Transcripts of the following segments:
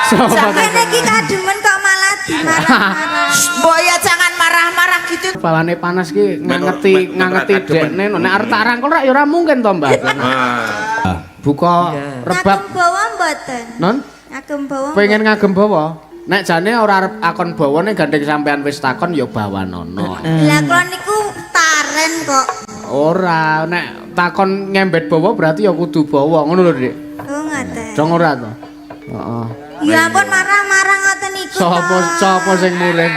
Sampeyan iki kademen kok malah dimarah-marah. Mbok ya jangan marah-marah gitu. Bawane panas ki ngangeti ngangeti dekne nek arep tak rangkul rak ya ora mungkin to, Mbah. Buka rebab. Ngagem bawa mboten? Non? Ngagem bawa. Pengen ngagem bawa. Nek jane ora arep akon bawane gandeng sampean wis takon ya bawanono. Lah kula niku taren kok. Ora, nek takon ngembet bawa berarti ya kudu bawa ngono lho, Dik. Oh ngoten. Dong ora to? Heeh. Ya ampun marah-marah ngoten niku. Sapa sapa sing muring?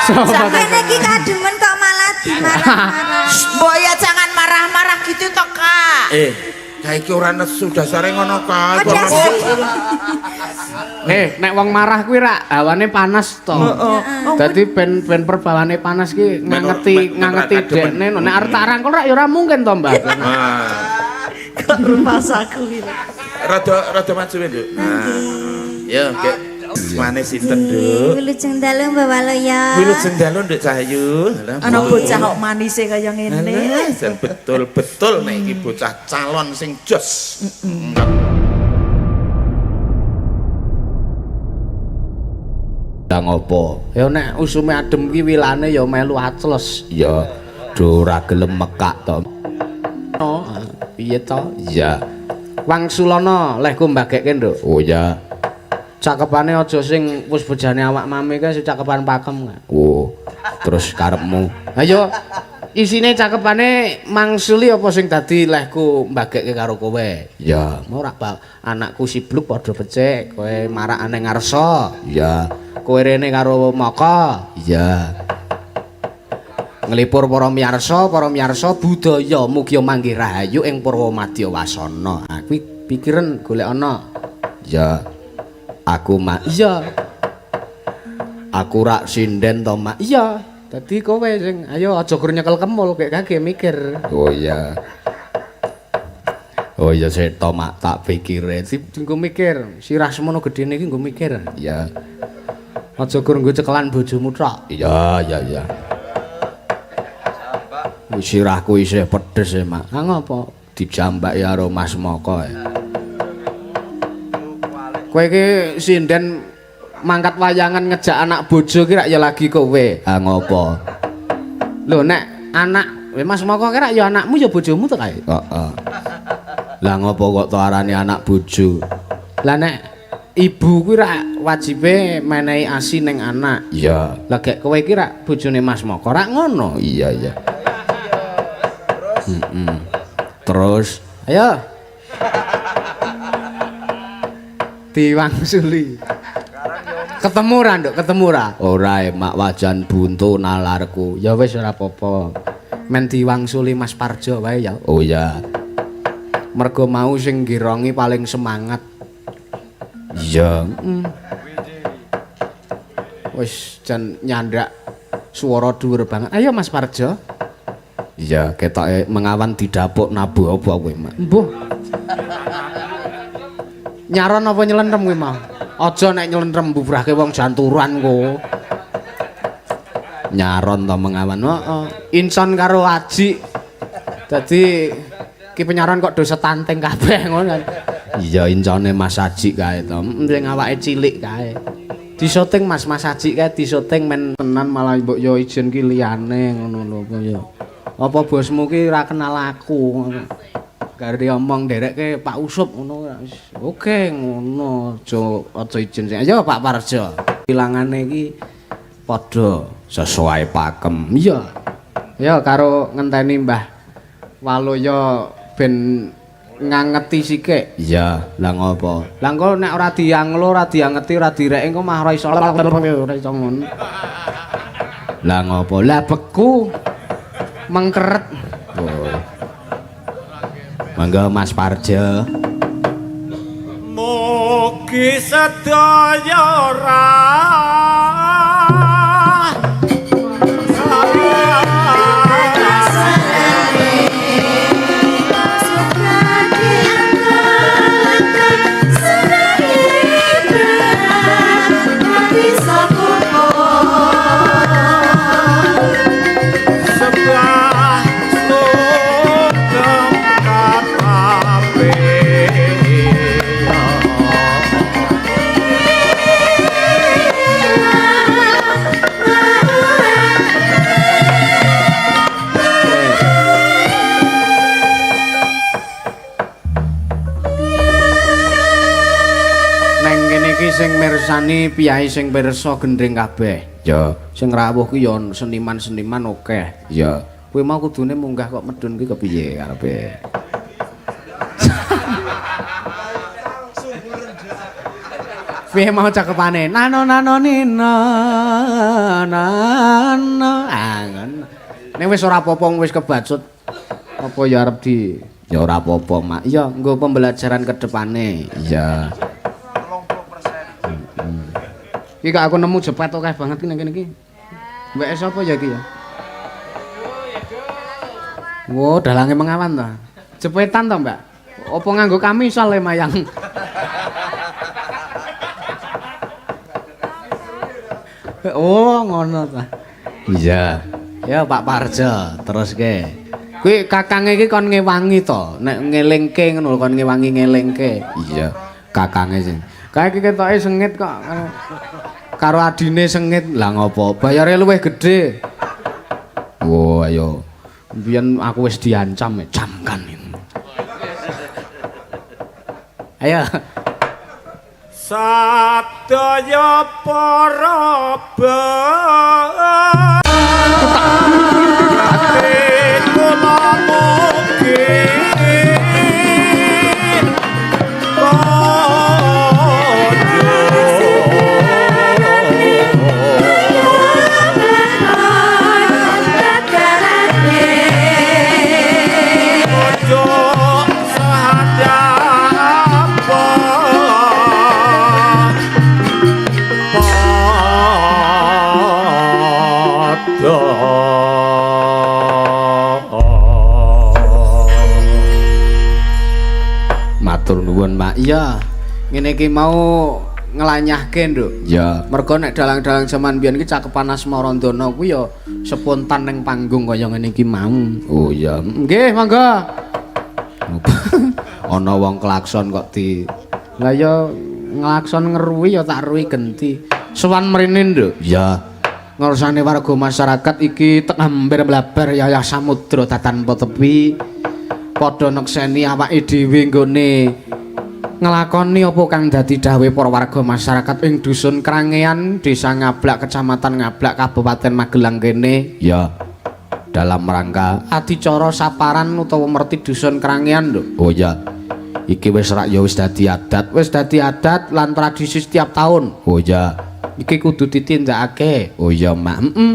Sapa Sampeyan iki kademen kok malah dimarah-marah. Mbok ya jangan marah-marah gitu toh, Kak. Kae iki ora nesu dasare ngono kae. Oh, dasar. Nek wong marah kuwi rak hawane panas to. Dadi ben ben perbawane panas ki ngangeti ngangeti dekne nek arep tak rangkul rak ya ora mungkin to, Mbah. Kok rumasaku iki. Rada rada maju, Nduk. Nah. Ya, gek. Asmane sinten, Nduk? Wilujeng dalu Mbah Waluya. Wilujeng dalu, Nduk Cahayu. Ana bocah kok manise kaya ngene. Betul-betul nek iki bocah calon sing jos. Lah ngopo? Ya nek usume adem ki wilane ya melu acles. Ya do ora gelem mekak to. Oh, piye to? Iya. Wangsulana lehku mbagekke, Nduk. Oh iya. Cakepane aja sing wis bejane awak mame kae sing cakepan pakem. Oh. Terus karepmu. Ayo isine cakepane mangsuli apa sing dadi lehku mbagekke karo kowe? Ya, mau ora anakku sibluk padha becik, kowe marakane ngarsa. Iya. Kowe rene karo Maka. Iya. Nglipur para miyarsa budaya mugia manggih rahayu ing Purwa Madya Wasana. Ha kuwi pikiran golek ana. Ya. Aku mak. Iya. Aku rak sinden to, Mak. Iya. Dadi kowe sing ayo aja gur nyekel kemul kek kage mikir. Oh iya. Oh iya sik to, Mak, tak pikire. Nggo mikir, sirah semono gedene iki nggo mikir. Iya. Aja gur nggo cekelan bojomu tok. Iya, iya, iya. Sirahku isih pedes e, Mak. Ha ngopo? Dijambaki karo Mas Moko. Kowe iki sinden mangkat wayangan ngejak anak bojo ki rak ya lagi kowe. Ha ngopo? Lho nek anak Mas Moko ki rak ya anakmu ya bojomu to kae? Heeh. Lah ngopo kok to arane anak bojo? Lah nek ibu kuwi rak wajibe menehi asi ning anak. Iya. Lah gek kowe iki rak bojone Mas Moko rak ngono. Iya, iya. Terus ayo diwangsuli. Ketemu ra, Nduk? Ketemu ra? Ora, Mak, wajan buntu nalarku. Ya wis ora apa-apa. Men diwangsuli Mas Parjo wae ya. Oh iya. Mergo mau sing ngirongi paling semangat. Iya. Wis jan nyandak swara dhuwur banget. Ayo Mas Parjo. Iya, ketoke mengawan didapuk nabuh apa kowe, Mak? Mbuh. Nyaron apa nyelentem kowe mau? Aja nek nyelentem mbubrahke wong janturan kok. Nyaron to mengawan. Heeh. Inson karo Aji. Dadi ki penyaron kok do setanting kabeh ngono kan. Iya, incone Mas Aji kae to. Sing awake cilik kae. Disoting Mas, Mas Aji kae disoting men tenan malah mbok yo izin ki liyane ngono lho apa ya. Apa bosmu ki ora kenal aku ngono. Gare omong nderekke Pak Usup ngono. Oke ngono, aja aja izin sing. Ayo Pak Parjo. Pilangane iki padha sesuai pakem. Iya. Ya karo ngenteni Mbah Waluya ben ngangeti sikik. Iya, lah ngopo? Lah engko nek ora dianglo, ora diangeti, ora direki engko mah ora iso ora iso ngono. Lah ngopo? Lah beku mengkeret. Oh. Mangga Mas Parjo. Mugi sedaya Kene iki sing mirsani piyai sing pirsa gendring kabeh. Ya, sing rawuh ki ya seniman-seniman akeh. Ya. Kowe mau kudune munggah kok medun ki kepiye karepe? Piye mau cakepane? Nano nano nino nano. Ah, ngono. Ning wis ora apa-apa wis kebacut. Apa ya arep di ya ora apa-apa, Mak. Iya, nggo pembelajaran ke depane. Iya. 30%. Iki kok aku nemu jepet akeh banget ki nang kene iki. Mbake sapa ya iki ya? Wo, dalange mengawan ta. Jepetan ta, Mbak? Apa nganggo kamisol le mayang? Oh, ngono ta. Iya. Ya Pak Parjo, teruske. Kuwi kakange iki kon ngewangi to, nek ngelingke ngono kon ngewangi ngelingke. Iya, kakange sing. Kae iki ketoke sengit kok. Karo adine sengit. Lah ngopo? Bayare luwih gedhe. Wo, ayo. Biyen aku wis diancam, camkan. Ayo. Sadaya para kula mugi Matur nuwun, Mak. Iya. Ngene iki mau nglanyahke, Nduk. Iya. Mergo nek dalang-dalang jaman biyen iki cakepan Asmarandana kuwi ya spontan ning panggung kaya ngene iki mau. Oh iya. Nggih, monggo. Ana wong klakson kok di. Lah ya nglakson ngeruwi ya tak ruwi genti. Sowan mrene, Nduk. Iya. Ngersane warga masyarakat iki tek hampir mlabar yayah samudra tanpa tepi. Padha nekseni awake dhewe nggone nglakoni apa kang dadi dawuhe para warga masyarakat ing dusun Krangean, Desa Ngablak, Kecamatan Ngablak, Kabupaten Magelang kene. Ya. Dalam rangka adicara saparan utawa merti dusun Krangean lho. Oh iya. Iki wis rak ya wis dadi adat, wis dadi adat lan tradisi setiap tahun. Oh iya. Iki kudu ditindakake. Oh iya, Mak. Heeh.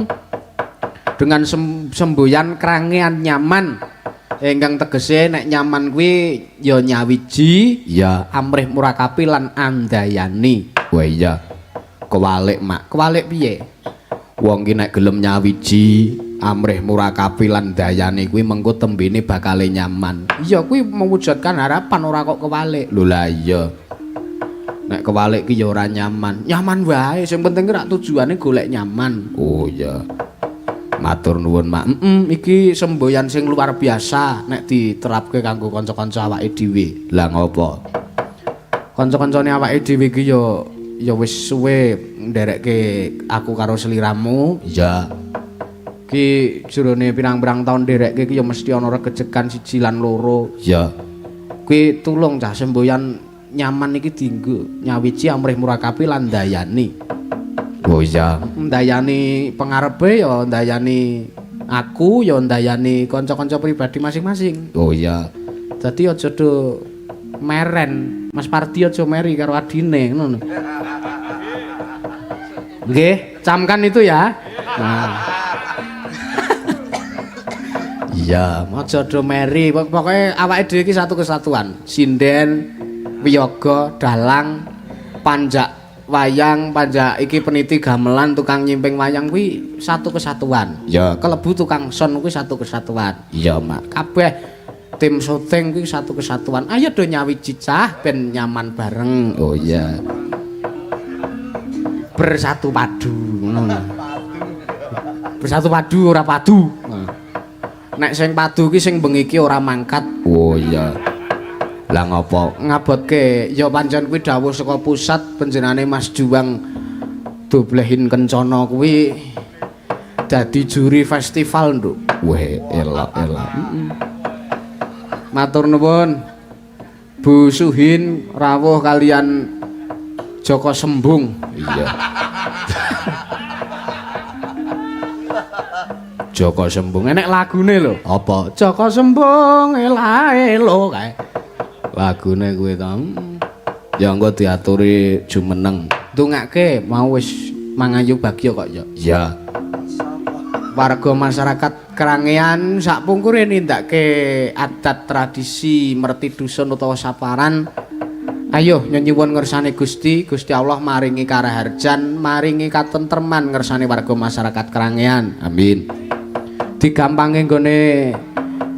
Dengan semboyan Krangean nyaman. Ingkang tegese nek nyaman kuwi ya nyawiji, ya amrih murakapi lan andayani. Wah iya. Kewalik, Mak. Kewalik piye? Wong ki nek gelem nyawiji, amrih murakapi lan ndayani kuwi mengko tembene bakale nyaman. Iya, kuwi mewujudkan harapan ora kok kewalik. Lho lah iya. Nek kewalik ki ya ora nyaman. Nyaman wae, sing penting ki rak tujuane golek nyaman. Oh iya. Matur nuwun, Mak. Iki semboyan sing luar biasa nek diterapke kanggo kanca-kanca awake dhewe. Lah ngopo? Kanca-kancane awake dhewe iki ya ya wis suwe nderekke aku karo sliramu. Iya. Ki jerone pirang-pirang taun nderekke iki ya mesti ana regejegan siji lan loro. Iya. Kuwi tulung cah semboyan nyaman iki dienggo nyawiji amrih murakapi lan ndayani. Oh iya, ndayani pengarepe ya ndayani aku ya ndayani kanca-kanca pribadi masing-masing. Oh iya. Dadi aja do meren, Mas Pardi aja meri karo adine ngono. Nggih, camkan itu ya. Nah. Iya, aja do meri. Pokoke awake dhewe iki satu kesatuan. Sinden, wiyaga, dalang, panjak wayang, panjak iki peniti gamelan, tukang nyimping wayang kuwi satu kesatuan. Ya, kelebu tukang son kuwi satu kesatuan. Iya, Mak. Kabeh tim syuting kuwi satu kesatuan. Ayo do nyawiji cah ben nyaman bareng. Oh iya. Bersatu padu ngono. Bersatu padu ora padu. Nek sing padu ki sing bengi ki ora mangkat. Oh iya. Lah ngopo? Ngabotke ya pancen kuwi dawuh saka pusat panjenengane Mas Juwang Doblehin Kencana kuwi dadi juri festival, Nduk. Weh, elok elok. Matur nuwun Bu Suhin rawuh kalian Joko Sembung. Iya. Joko Sembung enek lagune lho. Apa? Joko Sembung elae lo kae. Lagune kuwi to. Ya engko diaturi jumeneng. Ndongake mau wis mangayu bagya kok ya. Iya. Warga masyarakat Krangean sakpungkure nindakake adat tradisi merti dusun utawa saparan. Ayo nyuwun ngersane Gusti, Gusti Allah maringi karaharjan, maringi katentreman ngersane warga masyarakat Krangean. Amin. Digampange nggone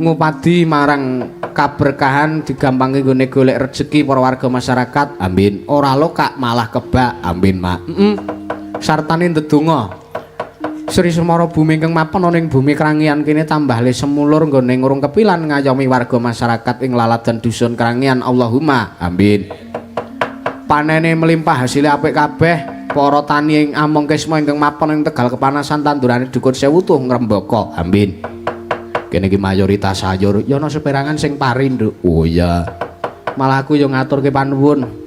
ngupadi marang kaberkahan, digampange nggone golek rejeki para warga masyarakat. Amin. Ora lokak malah kebak. Amin, Mak. Sartane ndedonga Sri Semara bumi ingkang mapan ana ing bumi Krangean kene tambah le semulur nggone ngrungkepi lan ngayomi warga masyarakat ing laladan dusun Krangean. Allahumma amin. Panene melimpah, hasile apik kabeh. Para tani ing Among Kisma ingkang mapan ing Tegal kepanasan tandurane dukun sewu tuh ngrembaka. Amin. Kene iki mayoritas sayur, ya ana seperangan sing pari, Nduk. Oh iya. Malah aku yo ngaturke panuwun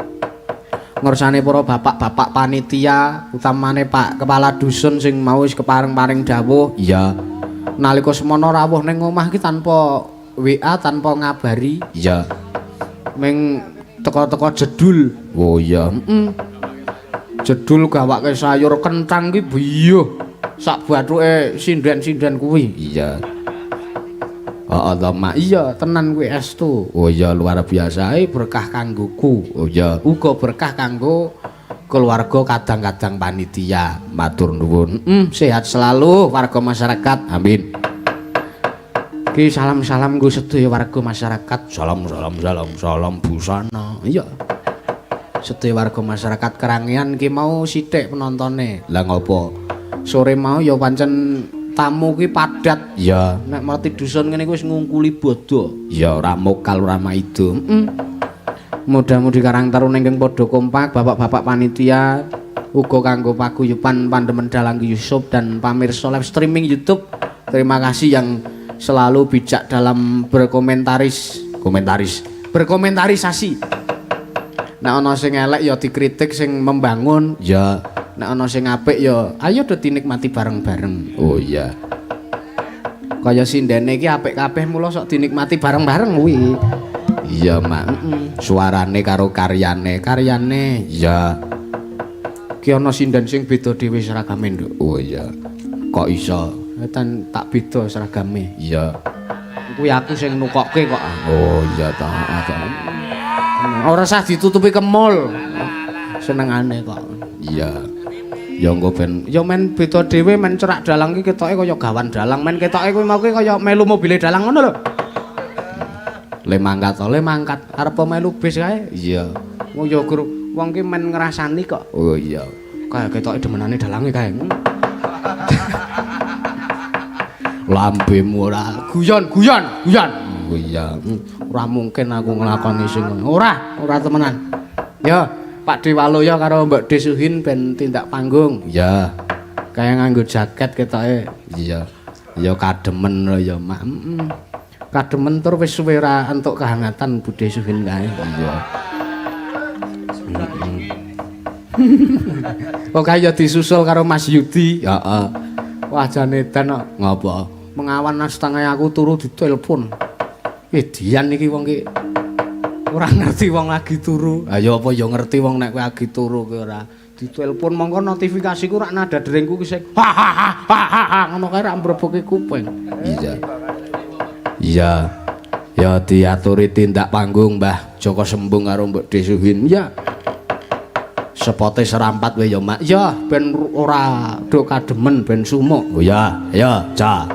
ngersane para bapak-bapak panitia, utamane Pak Kepala Dusun sing mau wis kepareng-pareng dawuh. Iya. Nalika semono rawuh ning omah iki tanpa WA, tanpa ngabari. Iya. Ming teko-teko jedul. Oh iya. Jedul gawake sayur kentang ki biyuh. Sak bathuke sinden-sinden kuwi. Iya. Heeh to, Mak. Iya, tenan kuwi estu. Oh iya, luar biasa. Berkah kanggoku. Oh iya, uga berkah kanggo keluarga kadang-kadang panitia. Matur nuwun. Sehat selalu warga masyarakat. Amin. Ki salam-salam nggo sedaya warga masyarakat. Salam salam salam salam busana. Iya. Sedaya warga masyarakat Krangean ki mau sithik penontone. Lah ngopo? Sore mau ya pancen tamu ki padat. Iya. Nek merti dusun ngene kuwi wis ngungkuli bodho. Iya, ora mokal ora maido. Mudah-mudi Karang Taruna ingkang padha kompak, bapak-bapak panitia uga kanggo paguyuban Pandemen Dalang Yusuf dan pamirsa live streaming YouTube. Terima kasih yang selalu bijak dalam berkomentarisasi. Nek ana sing elek ya dikritik, sing membangun ya. Nek ana sing apik ya ayo do dinikmati bareng-bareng. Oh iya. Kaya sindene iki apik kabeh mula sok dinikmati bareng-bareng kuwi. Iya, Mak. Suarane karo karyane, karyane iya. Ki ana sinden sing beda dhewe seragame, Nduk. Oh iya. Kok iso? Tan tak beda seragame. Iya. Kuwi aku sing nukokke kok. Oh iya ta. Ora usah ditutupi kemul. Senengane kok. Iya. Ya engko ben ya men beda dhewe, men cerak dalang iki ketoke kaya gawan dalang, men ketoke kuwi mau kuwi kaya melu mobile dalang ngono lho. Le mangkat, le mangkat arep melu bis kae. Iya. Wong ya guru wong ki men ngrasani kok. Oh iya. Kaya ketoke demenane dalange kae. Lambemu ora guyon, guyon, guyon. Oh iya. Ora mungkin aku nglakoni sing ngono. Ora, ora temenan. Ya, Pak Dewaloyo karo Mbok Desuhin ben tindak panggung. Iya. Kaya nganggo jaket ketoke. Iya. Ya kademen lho ya, Mak. Kademen tur wis suwe ora entuk kehangatan Bude Suhin kae. Iya. Kok kaya disusul karo Mas Yudi. Heeh. Wah jane edan kok. Ngopo? Mengawan setengah aku turu ditelepon. Dian iki wong ki ora ngerti wong lagi turu. Ha ya apa ya ngerti wong nek kowe lagi turu kowe ora. Ditelepon mongko notifikasiku rak nada deringku ki sing ha ha ha ha ha ngono kae rak mbreboke kuping. Iya. Iya. Ya diaturi tindak panggung Mbah Joko Sembung karo Mbok Desuhin. Ya. Sepote serampat wae ya, Mak. Ya ben ora do kademen ben sumuk. Oh ya, ya, ca.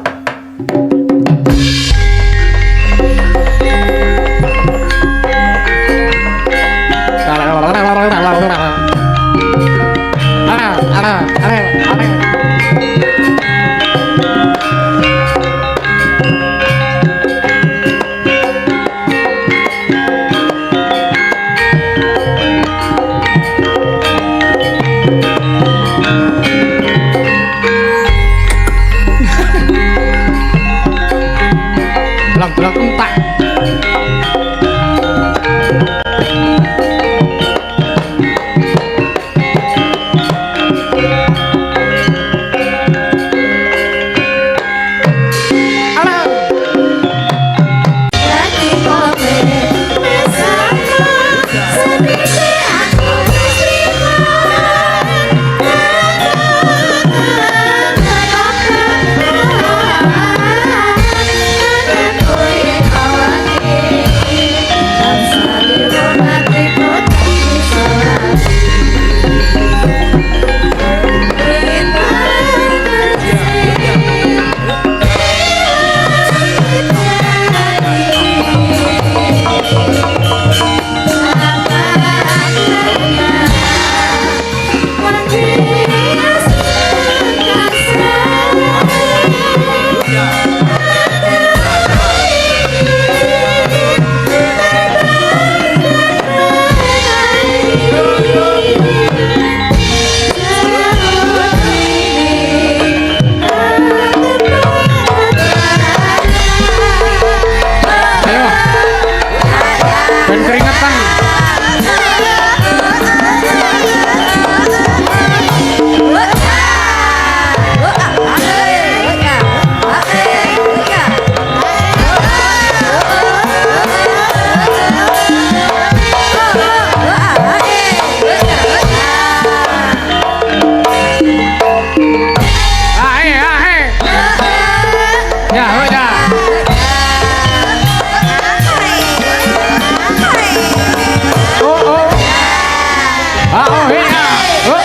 Belang-belang entak. Ah, oh, iya. Oh.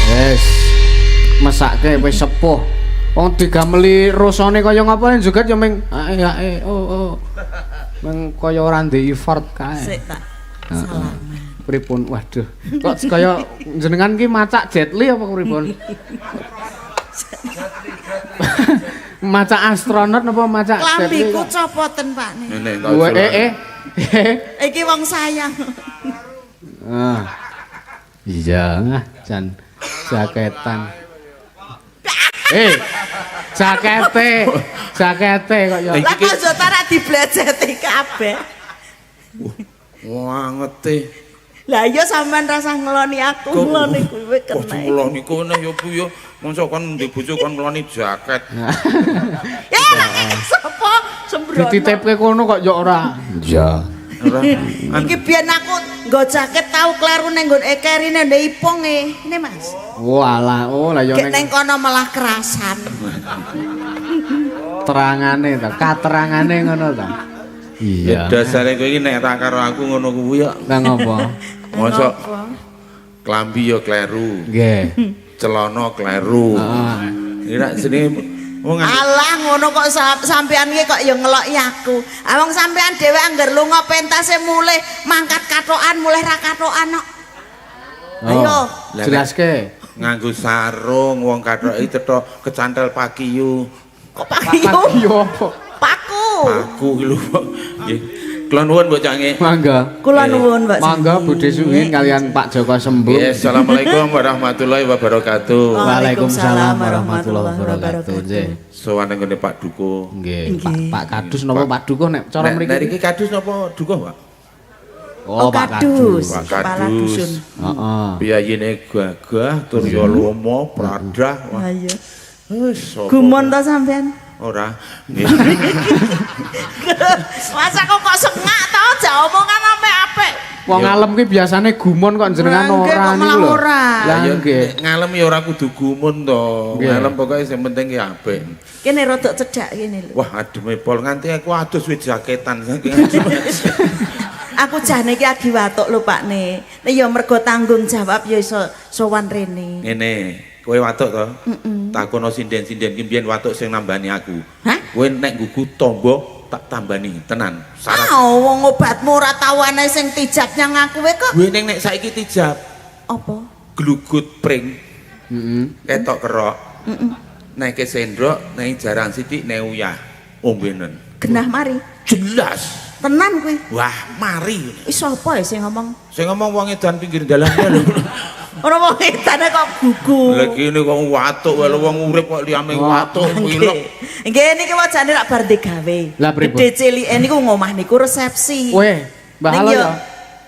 Yes. Mesake wis sepuh. Wong digameli rasane kaya ngapa joget ya ming ae ae oh oh. Ming kaya ora ndek effort kae. Sik tak salaman. Pripun? Waduh. Kok kaya jenengan ki macak Jet Li apa pripun? Macak astronot apa macak Jet Li? Klambiku copoten, Pak. Ngene Wah, eh. Iki wong sayang. Ah. Iya, jan jaketan. Jakete, jakete kok ya. Lah kok jota ra diblejeti kabeh. Wangete. Lah iya sampean rasah ngeloni aku, ngeloni kuwi Kok kena. ngeloni kowe ya Bu ya. Mosok kon ndek bojo kon ngeloni jaket. Ya lak sapa sembrono. Dititipke kono kok ya ora. Iya. Ora. Iki biyen aku nggo jaket tau kleru ning nggon ekerine ndek ipung e. Ini Mas. Walah, oh lah ya Gek ning kono malah kerasan. Terangane ta, katerangane ngono ta. Iya. Dasare kowe iki nek ra karo aku ngono kuwi ya. Lah ngopo? Mosok klambi ya kleru. Nggih. Celana kleru. Heeh. Iki rak jenenge wong Alah ngono kok sampean iki kok ya ngeloki aku. Ah wong sampean dhewe angger lunga pentase mulih mangkat katokan mulih ra katokan kok. Ayo. Jelaske. Nganggo sarung wong kathoke cetha kecantel pakiyu. Kok pakiyu? Pakiyu apa? Paku. Paku ki lho. Nggih. Kula nuwun Mbok Cange. Mangga. Kula nuwun Mbak. Mangga Bude Suhin kalian Pak Joko Sembung. Nggih, assalamualaikum warahmatullahi wabarakatuh. Waalaikumsalam warahmatullahi wabarakatuh. Nggih. Sowan nang nggone Pak Duko. Nggih, Pak Kadus napa Pak Duko nek cara mriki? Nek iki Kadus napa Duko, Pak? Oh, Pak Kadus. Pak Kepala dusun. Heeh. Piyayine gagah tur ya lomo pradah. Ha iya. Wis Gumun to sampean? Ora. Nggih. Masa kok sengak to aja omongan apik-apik. Wong ngalem ki biasane gumun kok jenengan ora niku lho. Lah nggih. Ngalem ya ora kudu gumun to. Ngalem pokoke sing penting ki apik. Kene rada cedhak kene lho. Wah, ademe pol nganti aku adus wis jaketan saking ademe. Aku jane iki agi watuk lho Pak Ne. Nek ya mergo tanggung jawab ya iso sowan rene. Ngene, kowe watuk to? Takono sinden-sinden ki mbiyen watuk sing nambani aku. Hah? Kowe nek gugu tombo tak tambani tenan. Syarat. Ah, wong obatmu ora tau ana sing tijab nyang aku kok. Kowe ning nek saiki tijab. Apa? Glugut pring. Heeh. Ketok kerok. Heeh. Neke sendok, nek jaran sithik nek uyah. Ombenen. Genah mari. Jelas. Tenan kowe. Wah, mari. Wis sapa ya sing ngomong? Sing ngomong wong edan pinggir dalan kae lho. Ora wong edane kok gugu. Lah kene kok watuk wae wong urip kok liyane watuk pilek. Nggih niki wajane rak bar digawe. Gedhe cilike niku ngomah niku resepsi. Weh, Mbah Halo ya.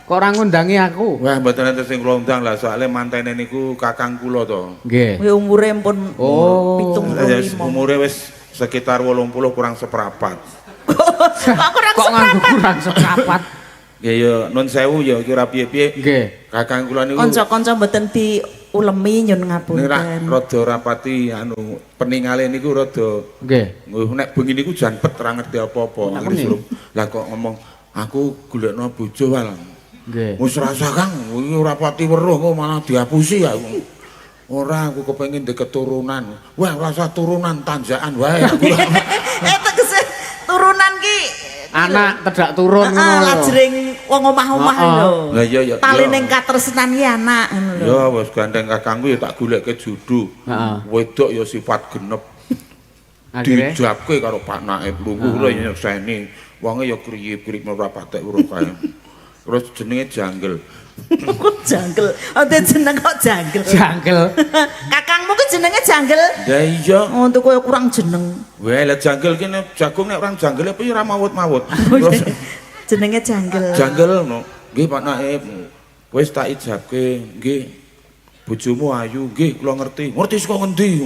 Kok ora ngundangi aku? Wah, mboten enten sing kula undang lah soalé mantene niku kakang kula to. Nggih. Kuwi umure pun 75. Umure wis sekitar 80 kurang seprapat. Kok kurang Kok nganggo kurang seprapat? Nggih ya nun sewu ya iki ora piye-piye. Nggih. Kakang kula niku kanca-kanca mboten diulemi nyun ngapunten. Nek rada rapati anu peningale niku rada nggih. Nek bengi niku jan pet ora ngerti apa-apa. Lah kok ngomong aku golekno bojo wae. Nggih. Wis rasa Kang, iki ora pati weruh kok malah dihapusi aku. Ora aku kepengin ndek keturunan. Wah, rasa turunan tanjakan wae aku. Tegese turunan ki anak tedak turun ngono lho. Lajring wong omah-omah lho. Lah iya ya. Tali ning katresnan ki anak ngono lho. Ya wis gandeng kakangku ya tak golekke judu. Heeh. Wedok ya sifat genep. Dijabke karo panake lungguh lho ya nyekseni. Wonge ya kriyip-kriyip ora patek weruh kae. Terus jenenge Janggel. Kok Janggel? Ate jeneng kok Janggel. Janggel. Kakangmu ki jenenge Janggel? Lah iya. Oh, untuk kowe kurang jeneng. Weh, lah Janggel ki nek jagung nek orang janggel apa ya ora mawut-mawut. Terus jenenge Janggel. Janggel no. Nggih Pak Naib. Wis tak ijabke, nggih. Bojomu ayu, nggih kula ngerti. Ngerti saka ngendi?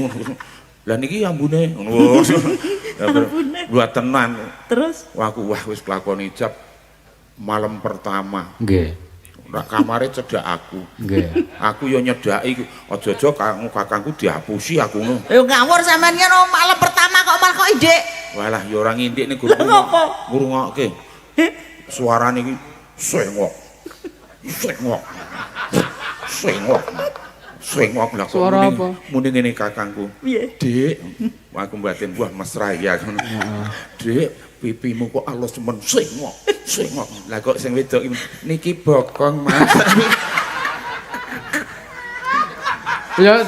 Lah niki ambune. Ambune. Wah tenan. Terus wah aku wah wis kelakon ijab malam pertama. Nggih. Rak kamare cedhak aku. Nggih. Aku yo nyedhaki aja-aja kakangku dihapusi aku ngono. Yo ngawur sampean ki no, malam pertama kok malah kok indik. Walah ya ora ngindik ning guru. Ngopo? Ngrungokke. Suarane iki sengok. Sengok. Sengok. Sengok lah kok Suara apa? Muni ngene kakangku. Piye? Dik, aku mbatin wah mesra iki aku. Dik, pipimu kok alus men sengok. Sengok. Lah kok sing wedok iki niki bokong, Mas. Ya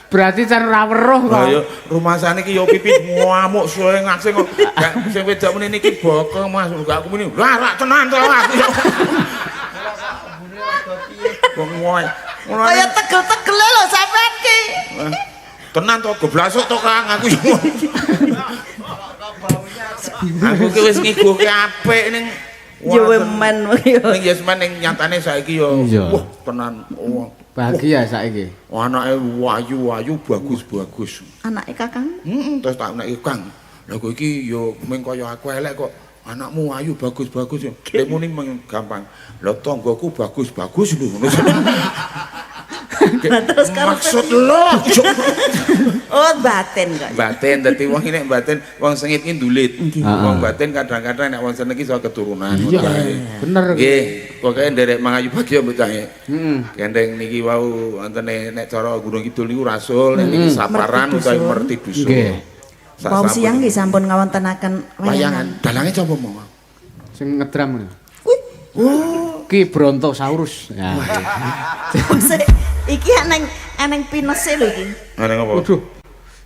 berarti can ora weruh kok. Lah ya rumasane iki ya pipi ngamuk sengak sengok. Gak sing wedok muni niki bokong, Mas. Gak aku muni, "Lah rak tenan to aku." Wong ngoy. Ngono Kaya tegel-tegele lho sampean ki. Tenan to goblasuk to Kang aku yo. Aku ki wis ngiguhke apik ning Ya wemen yo. Ning ya semen ning nyatane saiki yo Iya. wah tenan wah. Bahagia saiki. Wah, anake wayu-wayu bagus-bagus. Anake kakang. Heeh, terus tak nek Kang. Lah kok iki yo mung kaya aku elek kok anakmu ayu bagus-bagus yo. Lek muni mung gampang. Lah tanggaku bagus-bagus lho ngono. Lah terus karepe Maksud lo. Oh, batin kok. Batin dadi wong iki nek batin wong sengit ki ndulit. Wong batin kadang-kadang nek wong seneng ki iso keturunan. Iya. Bener. Nggih, pokoke nderek mangayu bagya mbok cah. Heeh. Gendeng niki wau wontene nek cara Gunung Kidul niku rasul, nek niki saparan utawi merti dusun. Nggih. Wau siang nggih sampun ngawontenaken wayangan. wayangan. Dalange sapa mau? Sing ngedram ngono. Wih, Ki Brontosaurus. Ya. sik, iki eneng eneng pinese lho iki. Ngene apa? Waduh.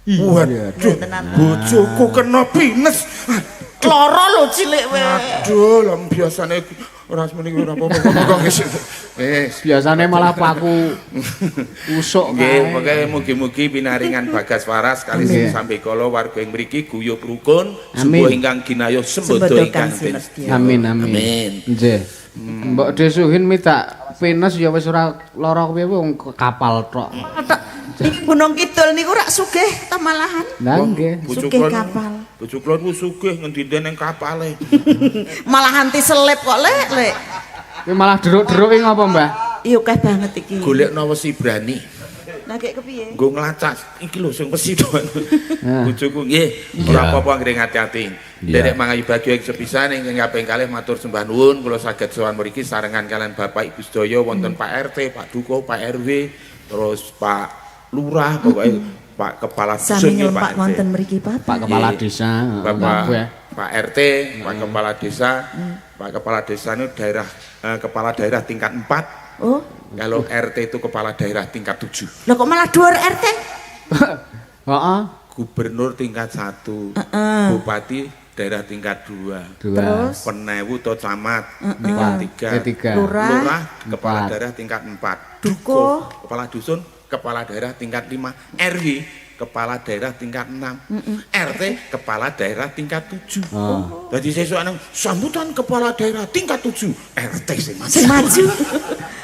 Waduh, Tenan. bojoku kena pines. Loro lho cilik wae. Aduh, lah biasane ora semene iki ora apa-apa. Monggo wis. Wis. Biasane malah paku usuk Nggih, kae. pokoke mugi-mugi pinaringan bagas waras kali Amin. sampe kala warga ing mriki guyub rukun, Amin. subuh ingkang ginayuh sembodo Sembodo ingkang kang sinedya. Amin amin. Amin. Nggih. Mbok Desuhin minta pinus ya wis ora lara piye wong kapal tok. Tok. Iki Gunung Kidul niku rak sugih ta malahan. Lah nggih. Bojo Sugih kula kapal. Bojo kula niku sugih ngendi-endi ning kapale. Malahan diselip kok lek lek. Kuwi malah deruk-deruke ngopo, Mbah? Iya akeh banget iki. Golekno wesi brani. Lah kek kepiye? Nggo nglacak iki lho sing wesi to. Ah. Bojoku nggih, ora apa-apa anggere ngati-ati. Nderek mangayu bagya ing sepisan ingkang kaping kalih matur sembah nuwun kula saged sowan mriki sarengan kalian Bapak Ibu sedaya wonten Pak RT, Pak Dukuh, Pak RW, terus Pak Lurah, pokoke Pak Kepala Dusun Sami nggih, nyelpak Pak RT. wonten mriki Pak. Pak Kepala Nggih. Desa, heeh, Bapak kabeh. Pak RT, Pak Kepala Desa, Pak Kepala Desa itu daerah kepala daerah tingkat 4. Oh, Kalau RT itu kepala daerah tingkat 7. lah kok malah dhuwur RT? Heeh. Gubernur tingkat 1, bupati daerah tingkat 2, Dua. Terus penewu atau camat tingkat 3, Ketiga. Lurah. lurah kepala Empat. daerah tingkat 4, Dukuh. kepala dusun kepala daerah tingkat 5, RW kepala daerah tingkat 6, RT kepala daerah tingkat 7. Oh. Jadi sesuk nang sambutan kepala daerah tingkat 7, RT sing maju. Sing maju.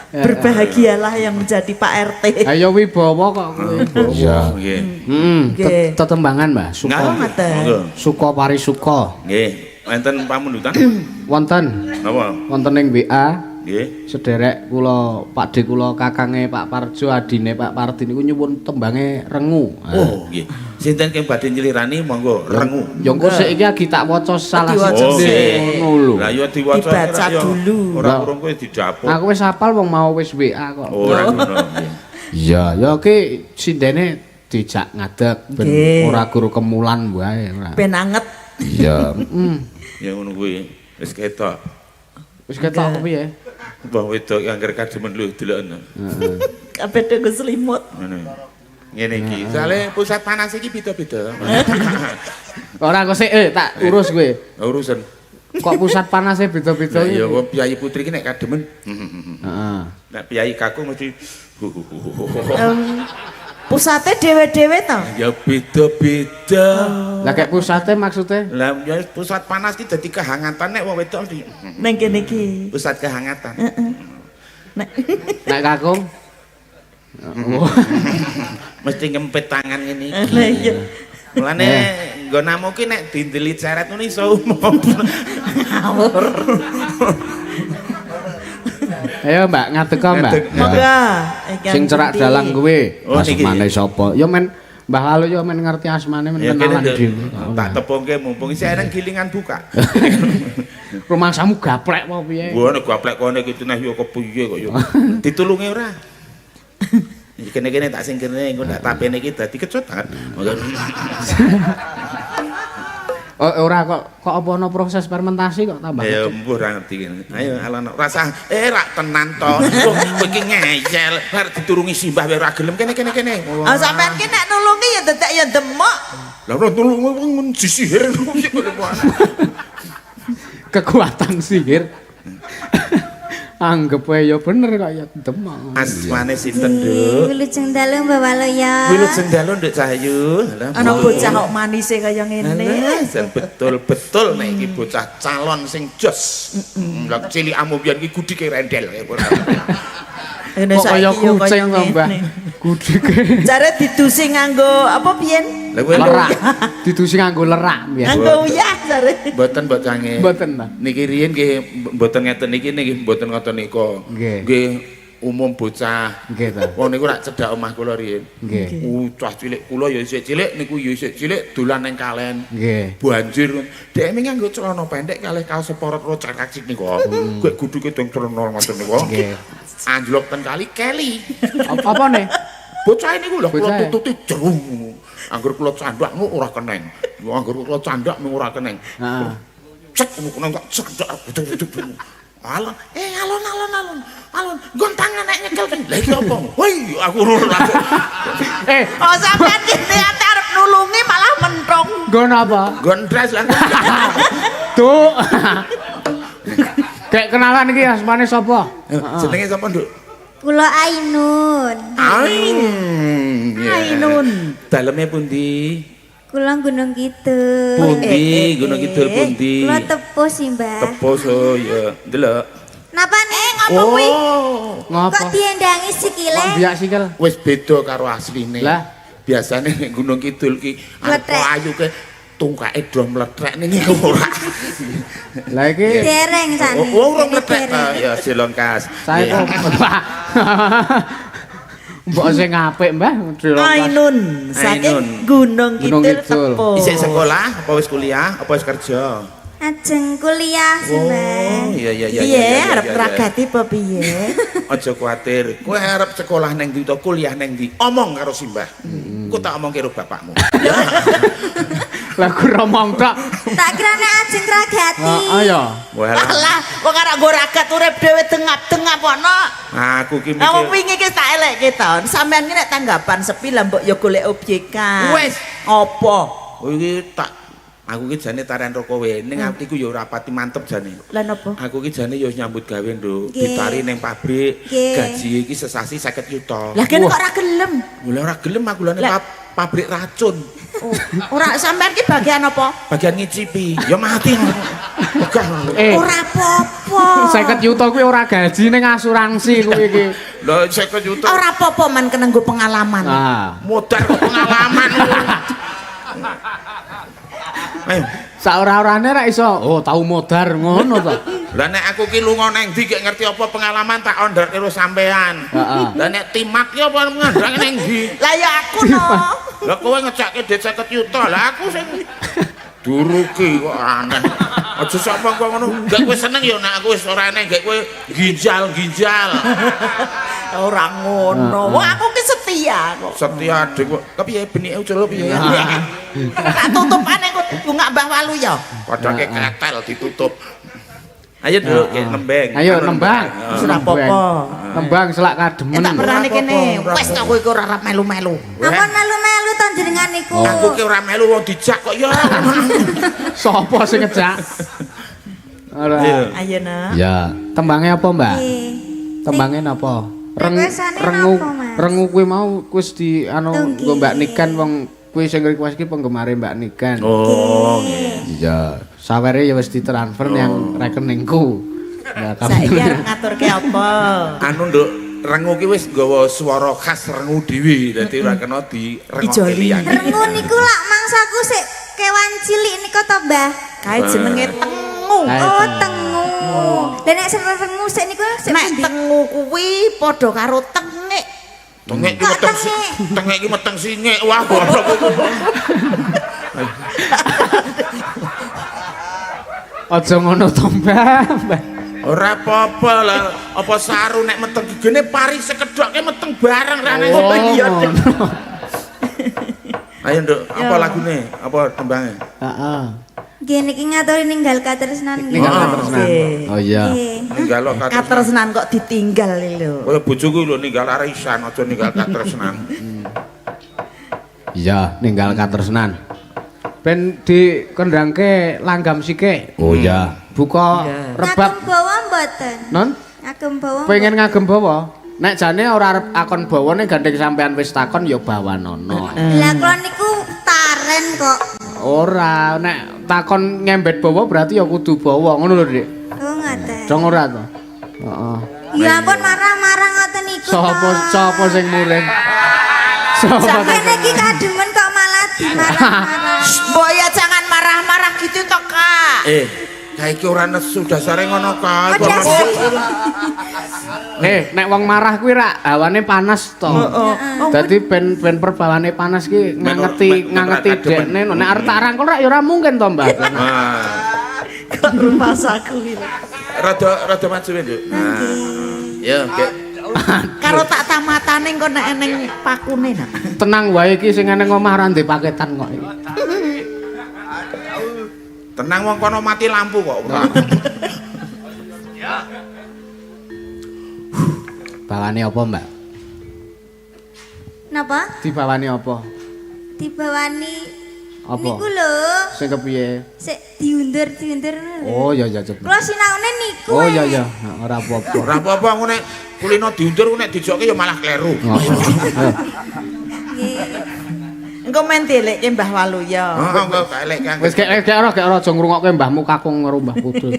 Berbahagialah yang menjadi Pak RT. Ayo wibawa kok kuwi. Iya. Nggih. Heeh, Nggih. tetembangan, Mbah. Suka. Nggih. Ngoten. Monggo. Suka parisuka. Nggih, wonten pamundutan? Wonten, Napa? wonten ing WA Nggih. sederek kula Pakde kula kakange Pak Parjo adine Pak Pardi niku nyuwun tembange rengu. Oh, nggih. Sinten keng badhe nyelirani monggo rengu. Ya engko sik iki lagi tak waca salah Diwaca siji sik. ngono lho. Lah ya diwaca Dibaca ora ya. dulu. Ora Lah. urung kowe didapuk. Aku wis hafal wong mau wis WA kok. Ora ngono. Nggih. Iya, ya ki sindene dijak ngadeg ben Nggih. ora guru kemulan wae ora. Ben anget. Iya, heeh. Ya ngono kuwi. Wis ketok. Wis ketok aku piye? Wong wedok angger kademen lho deloken. Kabeh do selimut. Ngene. Ngene iki. Soale pusat panas iki beda-beda. Ora kok sik tak urus kowe. Urusan. Kok pusat panasnya beda-beda Lah ya iki? wong piyayi putri iki nek kademen. Heeh. Nek piyayi kakung mesti Pusate dhewe-dhewe to. ya beda-beda. Lah kayak pusate maksudnya? Lah ya pusat panas iki dadi kehangatan nek wong wedok mesti Neng kene iki. pusat kehangatan. Nek Nek kakung? Oh. Mesti ngempet tangan ngene iki. Lah iya. Mulane nggonamu ki nek dindeli ceret ngono iso umum. Ngawur. Ayo Mbak, ngadeg kok, Mbak. Ngadeg. Monggo. Sing cerak dalang kuwi. Oh, niki. Asmane sapa? Ya men Mbah Lalu ya men ngerti asmane men Ya kene, kenalan Nduk. dhewe. Tak tepungke mumpung isih eneng gilingan buka. Rumangsamu gaplek apa piye? Gua nek gaplek kono iki nah yo kepiye kok yo. Ditulungi ora? Iki kene-kene tak singkirne engko ndak tapene iki dadi kecut banget. Oh, ora kok kok apa ana proses fermentasi kok tambah Ayo kecut. mbuh ora ngerti kene. Ayo alon rasa rak tenan to. Wong kowe iki ngeyel, arep diturungi simbah wae ora gelem kene kene kene. Ah, sampean ki nek nulungi ya dadak ya demok. Lah ora tulungi wong disihir. Kekuatan sihir. Anggep wae ya bener kok ya demok. Asmane sinten, Nduk? Wilujeng dalu Mbak Waluya. Wilujeng dalu Nduk Cahyu. Alah, Ana bocah kok manise kaya ngene. Alah, jan betul-betul nek iki bocah calon sing jos. Lah cilikamu biyen iki gudike rendel. Ngene Kok kaya saiki ya kaya kucing to, Mbah. ngene. Gudike Jare didusi nganggo apa biyen? Lah kowe lerak. Didusi nganggo lerak biyen. Nganggo uyah jare. Mboten mbok cange. Mboten ta. Niki riyin nggih mboten ngeten niki nggih mboten ngoten nika. Nggih. Nggih umum bocah. Nggih ta. Wong niku rak cedhak omah kula riyin. Nggih. Cah cilik kula ya isih cilik niku ya isih cilik dolan ning kalen. Nggih. Banjir. Dhek nganggo celana pendek kalih kaos seporot rocak kacik niku. Kuwi guduke teng celana ngoten niku. Nggih. Anjlok ten kali keli. Apa ne? Bocah niku lho kula Bocahe. tututi jeru. Angger kula candhak ngono ora keneng. Angger kula candhak mung ora keneng. Heeh. Cek ngono kok cek cek. Alon, alon alon alon. Alon, nggon tangan nek nyekel ki. Lah iki apa? Woi, aku ora. Oh, sampean ki niate arep nulungi malah menthong. Nggon apa? Nggon dress lah. Duh. Kayak kenalan iki asmane sapa? Jenenge sapa, Nduk? Kula Ainun. Ain. Ainun. Daleme pundi? Kula Gunung Kidul. Pundi, Gunung Kidul pundi? Kula Tepuh sih, Mbah. Tepus oh ya. Ndelok. Napa nih? Apa kuwi? Oh. Ngopo? Kok diendangi sikile? Kok biak sikil? Wis beda karo asline. Lah. Biasane nek Gunung Kidul ki arep Mletrek. ayu ke tungkake do mletrek ning iku ora. Lah iki Dereng sane. Oh, ora mletrek. Dereng. Ah, ya silongkas. saya kok Mbok sing apik, Mbah. Dilongkas. Ainun saking Ainun. Gunung Gunung Kidul Kidul. Tepuh. Isih sekolah, apa wis kuliah, apa wis kerja? Ajeng kuliah sih, Mbah. Oh, iya iya iya. Piye iya, arep iya, iya. ngragati apa piye? Aja kuwatir. Kowe arep sekolah neng ndi utawa kuliah neng ndi? Omong karo Simbah. Ku tak omong karo bapakmu. Lah ku romong tok. Tak kira nek ajeng ngragati. Heeh ya. Walah, Alah, wong arep nggo ragat urip dhewe dengap-dengap ana. aku ki Lah wong mikir. wingi ki tak elekke to. Sampeyan ki nek tanggapan sepi lah mbok ya golek objekan. Wes. Apa? Oh, iki tak aku ki jane tarian roko wae ning atiku ya ora pati mantep jane. Lah napa? Aku ki jane ya wis nyambut gawe, Nduk. Nggih. Ditari ning pabrik, Nggih. gaji iki sesasi 50 yuta. Lah kene kok ora gelem. Lah ora gelem aku lho Lah. pabrik racun. Oh, Ora sampean ki bagian apa? Bagian ngicipi, ya mati. Wegah. Ora apa-apa. 50 yuta kuwi ora gaji ning asuransi kuwi iki. Lah 50 yuta Ora apa-apa man kena nggo pengalaman. Ah. modar kok pengalaman. Ayo. Saora-orane ra iso, oh tau modar ngono to. Lah nek aku ki lunga neng ndi gek ngerti apa pengalaman tak ondar karo sampean. Heeh. Lah nek timat ki apa ngandang neng ndi? Lah ya aku no. Lah kowe ngecake dhuwit 50 yuta, lah aku sing duruki kok aneh. Aja sapa kok ngono. Gak kowe seneng ya nek aku wis ora aneh, gak kowe ginjal-ginjal. Ora ngono. Wong aku ki setia kok. Setia adik kok. Kepiye benike ucul piye? Tak tutupane kok bungak Mbah Walu ya. Padake ketel ditutup. Ayo dulu kayak nembeng. Ayo nembang. Wis ora apa-apa. Nembang selak Eh kademen. tak pernah Ora kene. apa-apa, ora Wis to kowe iku ora arep melu-melu. Apa melu-melu to jenengan niku? Aku ki ora melu wong dijak kok ya. Sopo sing ngejak? Ora. Ayo. Ayo nak. Ya, tembangnya apa, Mbak? Nggih. Tembangnya napa? Requestane Rengu napa, Mas? rengu kuwi mau wis di anu Nggih. nggo Mbak Niken wong kuwi sing request ki penggemare Mbak Niken. Oh, nggih. Iya, sawere ya wis ditransfer yang rekeningku. Ya, Saiki arep ngaturke apa? Anu nduk, rengu ki wis nggawa swara khas rengu dhewe, dadi ora kena direngokke Ijoli. liyane. Rengu niku lak mangsaku sik kewan cilik niku to, Mbah. Kae jenenge tengu. Kae Oh, tengu. tengu. Lah nek serengu sik niku sik Nek pundi? tengu kuwi padha karo tengik. Tengek ki Kok meteng tengek? Tengek ki meteng singek. Wah, goblok. Aja ngono to, Mbah. Mbah. Ora apa-apa lah, apa saru nek meteng gigine pari sekedhoke meteng bareng rane. Oh, iya, ngono. Ayo, Nduk, apa lagune? Apa tembange? Heeh. Nggih niki ngaturi ninggal katresnan nggih. Ninggal Oh. katresnan. Nggih. Oh iya. Nggih. Ninggal katresnan. Katresnan kok ditinggal lho. Kaya bojoku lho ninggal arisan, aja ninggal katresnan. Iya, ninggal katresnan. Ben dikendangke langgam sike. Oh iya. Buka rebab. Ngagem bawa mboten? Non? Ngagem bawa. Pengen ngagem bawa. Nek jane ora arep akon bawane gandeng sampean wis takon ya bawanono. Lah kula niku taren kok. Ora, nek takon ngembet bawa berarti ya kudu bawa ngono lho, Dik. Oh ngoten. Dong ora to? Heeh. Ya ampun marah-marah ngoten niku. Sapa to. sapa sing muring? Sapa sing Sampeyan iki kademen kok malah dimarah-marah. Mbok ya jangan marah-marah gitu toh, Kak. Eh, kae iki ora nesu dasare ngono kae. Oh, dasar. Eh, nek wong marah kuwi rak hawane panas to. Dadi ben ben perbawane panas ki ngangeti men ngangeti ra kademen. dekne. Nek arep tak rangkul rak ya ora mungkin to, Mbah. Nah, Kok rumasaku iki. rada rada maju, Nduk. Nah. Ya, gek. Karo tak tamatane engko nek eneng pakune nak. Tenang wae iki sing eneng omah ora ndek paketan kok iki. Tenang wong kono mati lampu kok. Ora. Bawane apa, Mbak? Napa? Dibawani apa? Dibawani Apa? niku lho. Sing kepiye? Sik diundur-diundur ngono lho. Oh iya iya cepet. Kula sinaune niku. Oh iya iya, ora apa-apa. Ora apa-apa aku nek kulino diundur aku nek dijokke ya malah kleru. Nggih. Engko men dielekke Mbah Waluya. Heeh, engko tak elek kang. Wis gek gek ora gek ora aja ngrungokke mbahmu kakung karo Mbah Putri.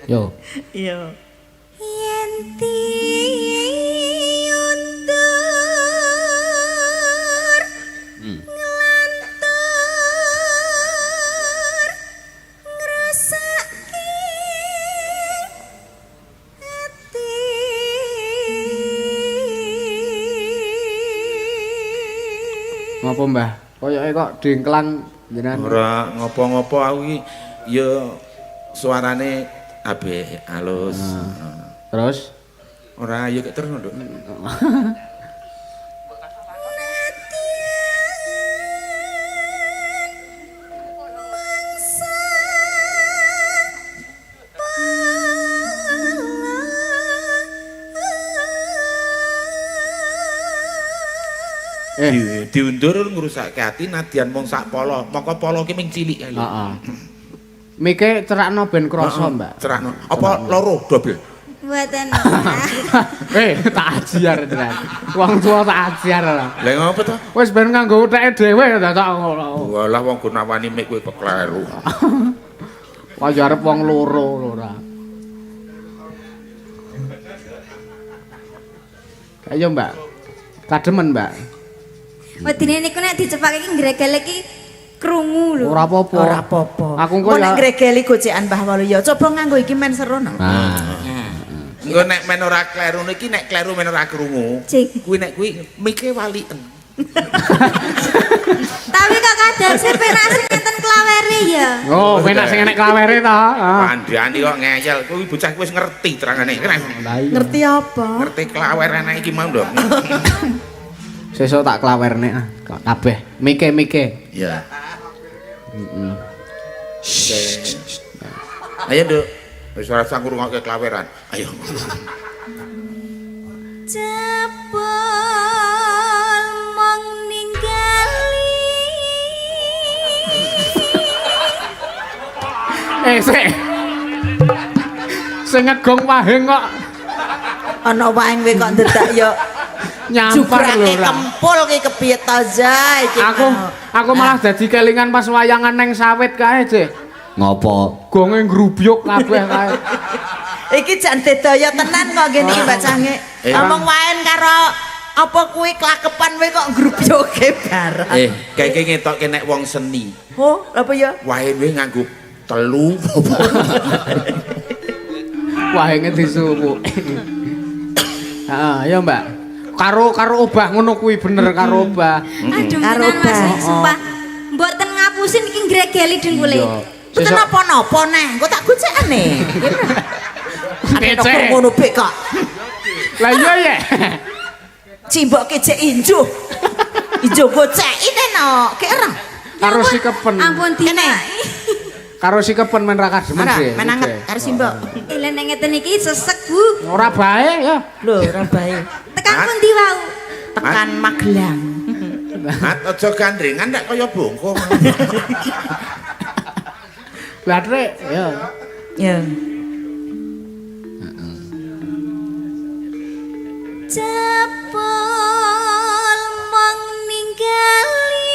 Yo. Iya. Yen diundur nglantur ngrasake ati. Ngopo, Mbah? Koyoke kok dingklang jenengan. Ora ngopo-ngopo aku iki ya suarane abe halus. Terus Ora ya kek terus, Nduk. Mangsa eh Diundur ngrusake ati nadyan mung sak polo. Mongko polo ki ming cilik kae lho. heeh. Mike cerakno ben krasa, Mbak. Cerahno. Apa loro dobel? Mboten. Eh, tak ajar tenan. Wong tua tak ajar ora. Lah ngopo to? Wis ben nganggo uteke dhewe ta tak ngono. Walah wong Gunawani mik kowe kok kleru. Wah ya arep wong loro lho ora. Ayo, Mbak. Kademen, Mbak. Wedine niku nek dicepake iki ngregel iki krungu lho. Ora apa-apa. Ora apa-apa. Aku engko Engko nek ya. ngregeli gocekan Mbah Waluya, coba nganggo iki men seru no. Nah, Engko nek men ora kleru niki nek kleru men ora krungu. Cik. Kuwi nek kuwi mike waliken. Tapi kok kadang sing penak sing enten klawere ya. Oh, penak sing enek klawere ta. Ah. Kandhani kok ngeyel. Kuwi bocah wis ngerti terangane. Lah iya. Ngerti apa? Ngerti klawer anak iki mau ndok. Sesuk tak klawerne ah kabeh. Mike-mike. Iya. Ayo, Nduk. Wis ora usah ngrungokke klaweran. Ayo. Jebul mong ninggali. Eh, sik. Sing ngegong wahing kok Ana wae kowe kok ndedak ya nyampar lho jugrake ora. kempul ki kepiye ta Zai iki. Aku malah dadi kelingan pas wayangan neng sawit kae, Cek. Ngopo? Gonge ngrubyuk kabeh kae. Iki jan dedaya tenan kok ngene iki Mbak Cange. Eh. Omong waen karo apa kuwi klakepan kowe kok ngrubyuke barang. Eh, kayak ngetokke nek wong seni. Oh, apa ya? Wae wae nganggo telu. Wahenge disuwuk. Heeh, ya Mbak. Karo karo obah ngono kuwi bener karo obah. Aduh, Karo tenan Mas, obah. sumpah. Mboten ngapusin iki ngregeli dengkule. Iya. Mboten Sesuk napa-napa neh, engko tak gocekane. Becek. Ngono bek kok. Lah iya ya. Cimboke jek injuh. Injuh goceki no, ki ora. Karo sikepen. Ampun Kene. dina. Karo sikepen men ra kademen Ora, sih. men anget karo simbok. Lah nek ngeten iki sesek, Bu. Ora bae ya. Lho, ora bae. Tekan pundi wau? Tekan Magelang. Mat aja gandringan nek kaya bongko. Lah trek ya. Ya. Cepol mong ninggali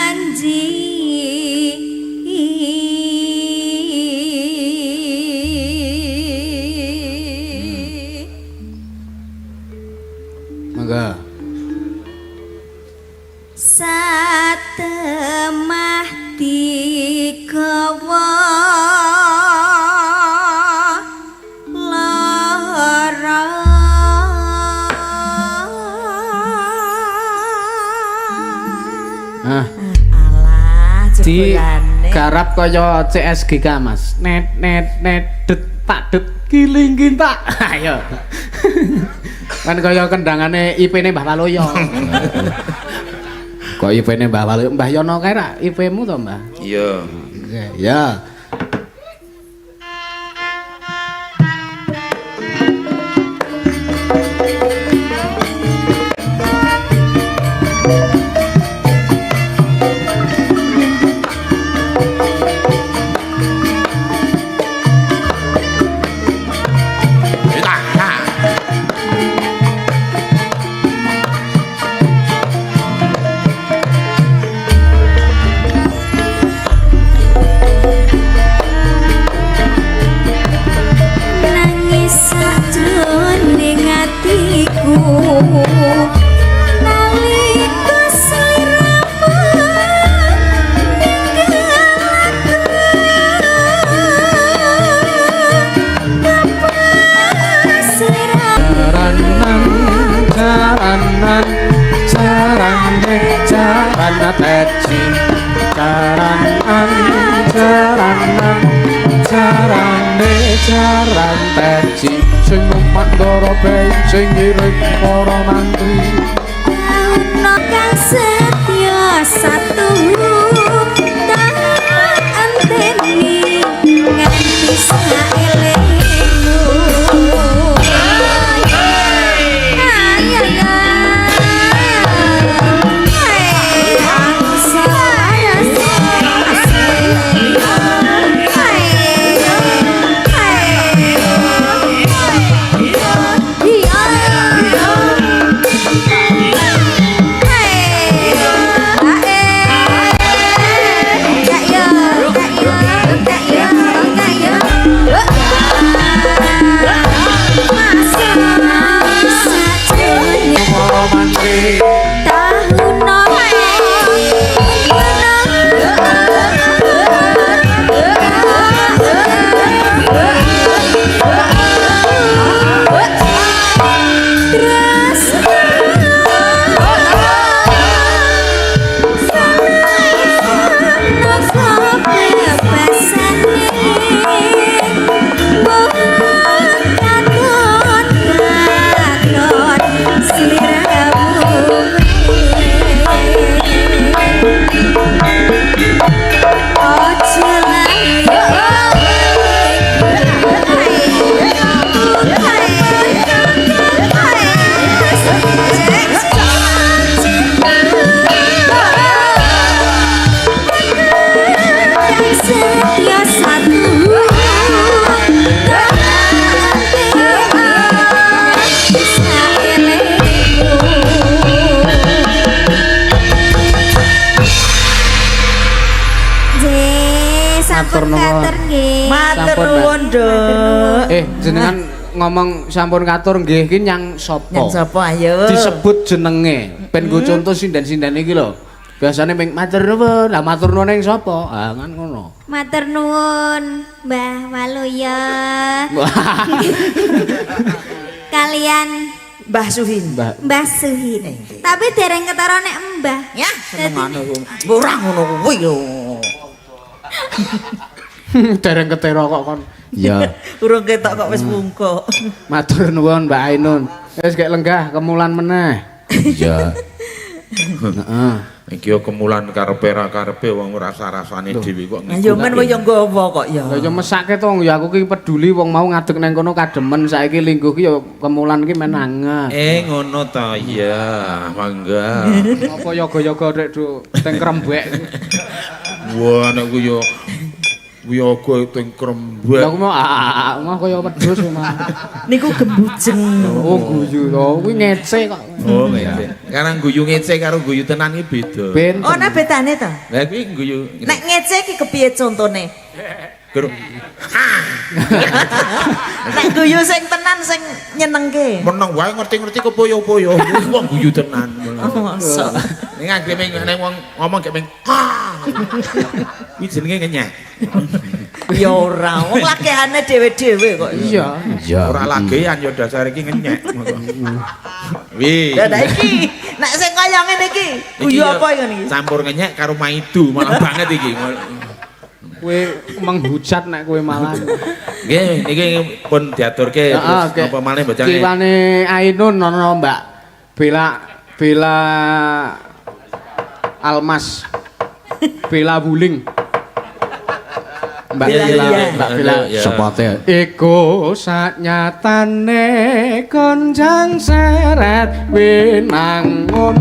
janji. Monggo. Satemah digawa lara. Ah, Alah, di jebulane. garap kaya CSGK Mas. Net net net det tak det kiling kintak. Ayo. Kan kaya kendangane IP-ne Mbah Waloyo. Kok IP-ne Mbah Waloyo? Mbah Yono kae ra IP-mu to, Mbah? Iya. Oke, ya. Tak, tak. Nangis sajroning atiku nalika sliramu ninggal aku. Apa sliramu Jaranan, jaranan, jarane, jarana teji. Jaranan, jaranan, jarane, jaran teji. Sing numpak ndara bayi, sing ngiring para mantri. Ana kang setya satu tak enteni nganti saelengmu. Ay, ay, ay. Aku Para mantri. Setia satu Matur Sampun nuwun. katur nggih. Matur Sampun, Mbak. nuwun, Nduk. Jenengan ngomong sampun katur nggih iki nyang sapa? Nyang sapa ayo? Disebut jenenge. Ben nggo contoh sinden-sinden iki lho. Biasane ming matur nuwun, lah matur nuwun ning sapa? Ah kan ngono. Matur nuwun Mbah Waluya. Kalian Mbah Suhin. Mbah Mbah Suhin. Tapi dereng ketara nek Mbah. Ya, senengane ku. Ora ngono kuwi lho. Dereng ketera kok kon. Iya. Urung ketok kok wis bungkuk. Matur nuwun Mbak Ainun. Wis gek lenggah kemulan meneh. Iya. Heeh. Iki yo kemulan karepe ra karepe wong rasa-rasane dhewe kok. Lah yo men yo nggawa kok ya. Lah ya mesake to ya aku ki peduli wong mau ngadeg nang kono kademen saiki lingguh ki ya kemulan ki men anget. Ngono ta iya, mangga. Apa yoga-yoga rek do teng krembek. Wah nek ku yo yoga teng krembek. Lah aku mau mau kaya wedhus mah. Niku gembujeng. Oh guyu to, kuwi ngece kok. Oh ngece. Karena guyu ngece karo guyu tenan iki beda. Ben. Oh, ana bedane to? Lah kuwi guyu. Nek ngece iki kepiye contone? Ger Nek guyu sing tenan sing nyenengke. meneng wae ngerti-ngerti kepoyo-poyo. Wong guyu tenan. Oh, mosok. Ning anggere ming nek wong ngomong gek ming ah. Kuwi jenenge ngenyek. Ya ora, wong lagehane dhewe-dhewe kok. Iya. Iya. Ora lagean ya dasare iki ngenyek. Wih. Lah iki, nek sing kaya ngene iki, guyu ya apa ngene iki? Campur ngenyek karo maidu malah banget iki. Kowe menghujat nek kowe malah. Nggih, niki pun diaturke terus napa malih bocah. Kiwane Ainun ana Mbak Bella Bella Almas. Bella Wuling. Mbak Iya, Bella, iya, Mbak Bella. iya. Sepote. Iku saknyatane konjang seret winangun.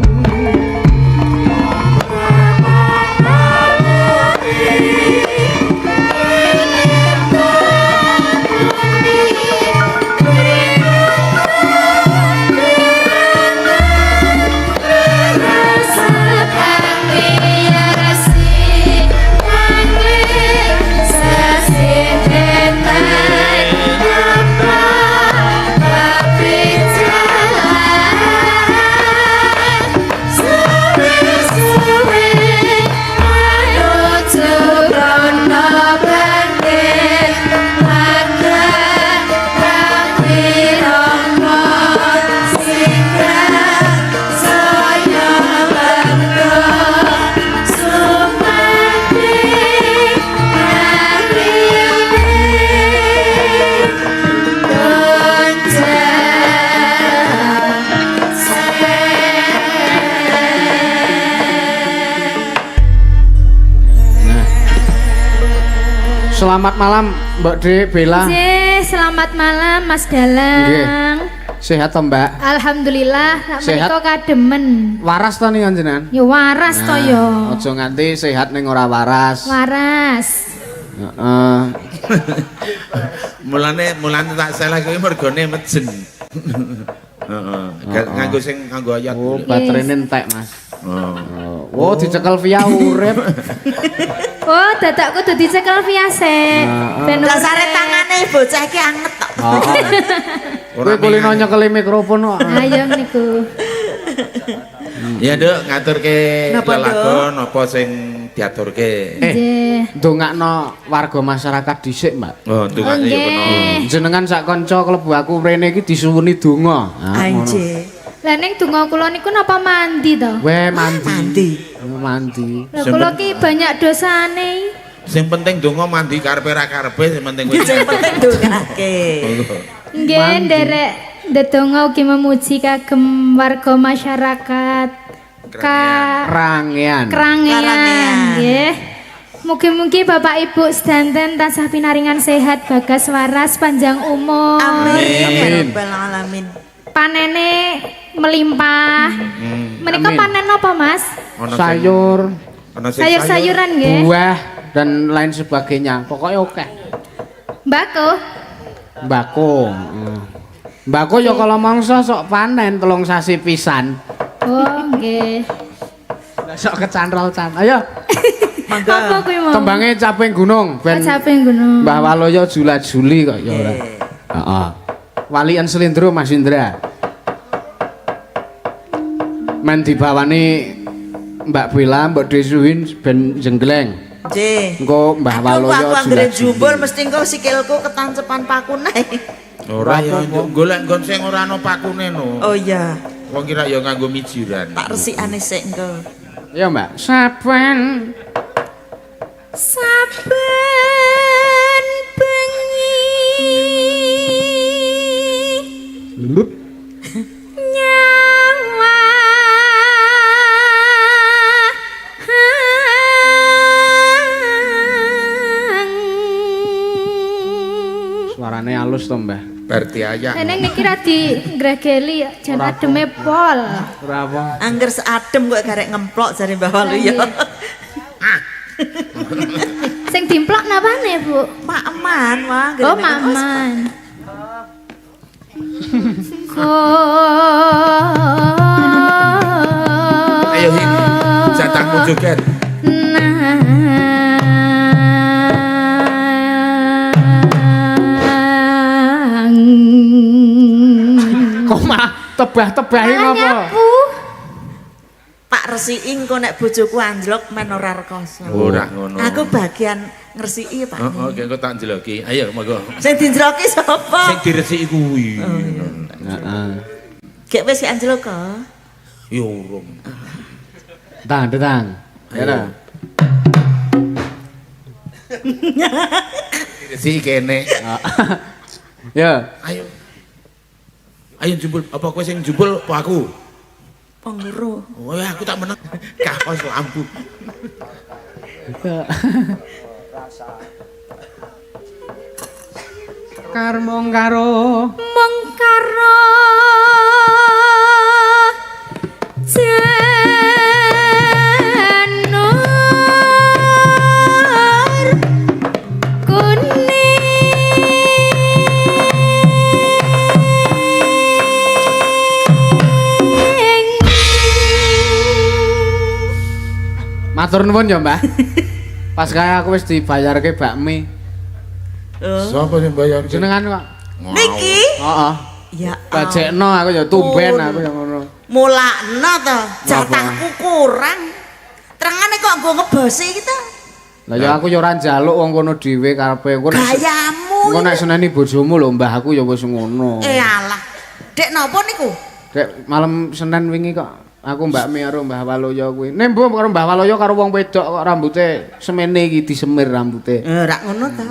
Selamat malam Mbak De Bella. Nggih, selamat malam Mas Dalang. Sehat to Mbak? Alhamdulillah, sak Sehat. menika kademen. Waras to nih jenengan? Ya waras to ya. Aja nganti sehat ning ora waras. Waras. Heeh. Mulane tak salah kuwi mergone mejen. Heeh. Nganggo sing nganggo ayat. Oh, baterainya entek, Mas. Oh. Oh, dicekel via urip. Oh, dadak kudu dicekel via sik. Ben Dasare urip. tangane bocah iki anget tok. Heeh. Kowe kulino nyekeli mikrofon kok. Ayo niku. Ya, Nduk, ngaturke Napa, Nduk? lelakon apa sing diaturke. Nggih. Ndongakno warga masyarakat dhisik, Mbak. Oh, ndongakne ya kono. Nggih. Jenengan sak kanca klebu aku mrene iki disuwuni donga. Ah, ngono. Anjir. Lah ning donga kula niku napa mandi to? Weh mandi. Mandi. Mandi. Lah kula ki banyak dosane. Sing penting donga mandi karepe ra karepe sing penting kowe. Sing penting ndongake. Nggih, nderek ndedonga ugi memuji kagem warga masyarakat ka Rangean. Krangean Karangean. nggih. Mugi-mugi Bapak Ibu sedanten tansah pinaringan sehat, bagas waras, panjang umur. Amin. Ya Amin. Rabbal alamin. Panene melimpah. Menika Amin. panen apa, Mas? Ono sing- Sayur, ono sing Sayur-sayuran nggih. buah dan lain sebagainya. Pokoknya oke. Mbako. Mbako. Mbako ya kalau mangsa sok panen 3 sasi pisan. Oh, nggih. Lah sok kecantrol-can. Ayo, Apa kuwi mau? tembange caping gunung ben Caping gunung. Mbah Waloyo jula-juli kok ya ora. Heeh. Walian Selindro Mas Indra. Men dibawani Mbak Bella mbok disuwin ben jenggleng. Nggih. Engko Mbah Aduh, Waluyo aku anggere jelas. jumbul mesti engko sikilku ketancepan paku nae. Ora ya golek nggon sing ora ana pakune no. Oh iya, Wong kira ya nganggo mijiran. tak resikane sik engko. Ya Mbak, saben Saben bengi Lup. nyawa Suarane halus to, Mbah. Berarti ayah. Neneng niki ra di ngregeli jan Ora ademe pol. Ora apa. Angger seadem kok garek ngemplok jare Mbah Waluyo. Sing dimplok napane, Bu? Makman wah. Oh, maman. Ayo Hin, jatahmu joget. Nang. Kok malah tebah-tebahi Malah ngopo? nyapu. Pak resiki engko nek bojoku anjlok men ora rekoso. Ora ngono. Aku bagian ngresiki Pak. Heeh, oke engko tak njeloki. Ayo monggo. Sing dinjloki sapa? Sing diresiki kuwi. Heeh. Gek wis anjlok kok. Ya urung. Tang, tang. Ya ta. Diresiki kene. Ya. Ayo. Ayo jempul, apa kowe sing jempul apa aku? Pengguru. Oh ya aku tak menang. Kaos lampu. Karmong karo Mung karo janur kuning. Matur nuwun ya, Mbah. Pas kaya aku wis dibayarke bakmi. Sapa sing bayar? Jenengan kok. Niki? Heeh. Ya. Bajekno aku ya tumben aku ya ngono. Mulakno to, jatahku kurang. Terengane kok nggo ngebosi iki to? Lah ya aku ya ora njaluk wong kono dhewe karepe engko nek Gayamu. engko nek seneni bojomu lho Mbah aku ya wis ngono. Eh alah. Dek napa niku? Dek malam Senin wingi kok aku Mbak Mi karo Mbah Waluyo kuwi. Nek mbok karo Mbah Waluyo karo wong wedok kok rambute semene iki disemir rambute. Eh rak ngono to.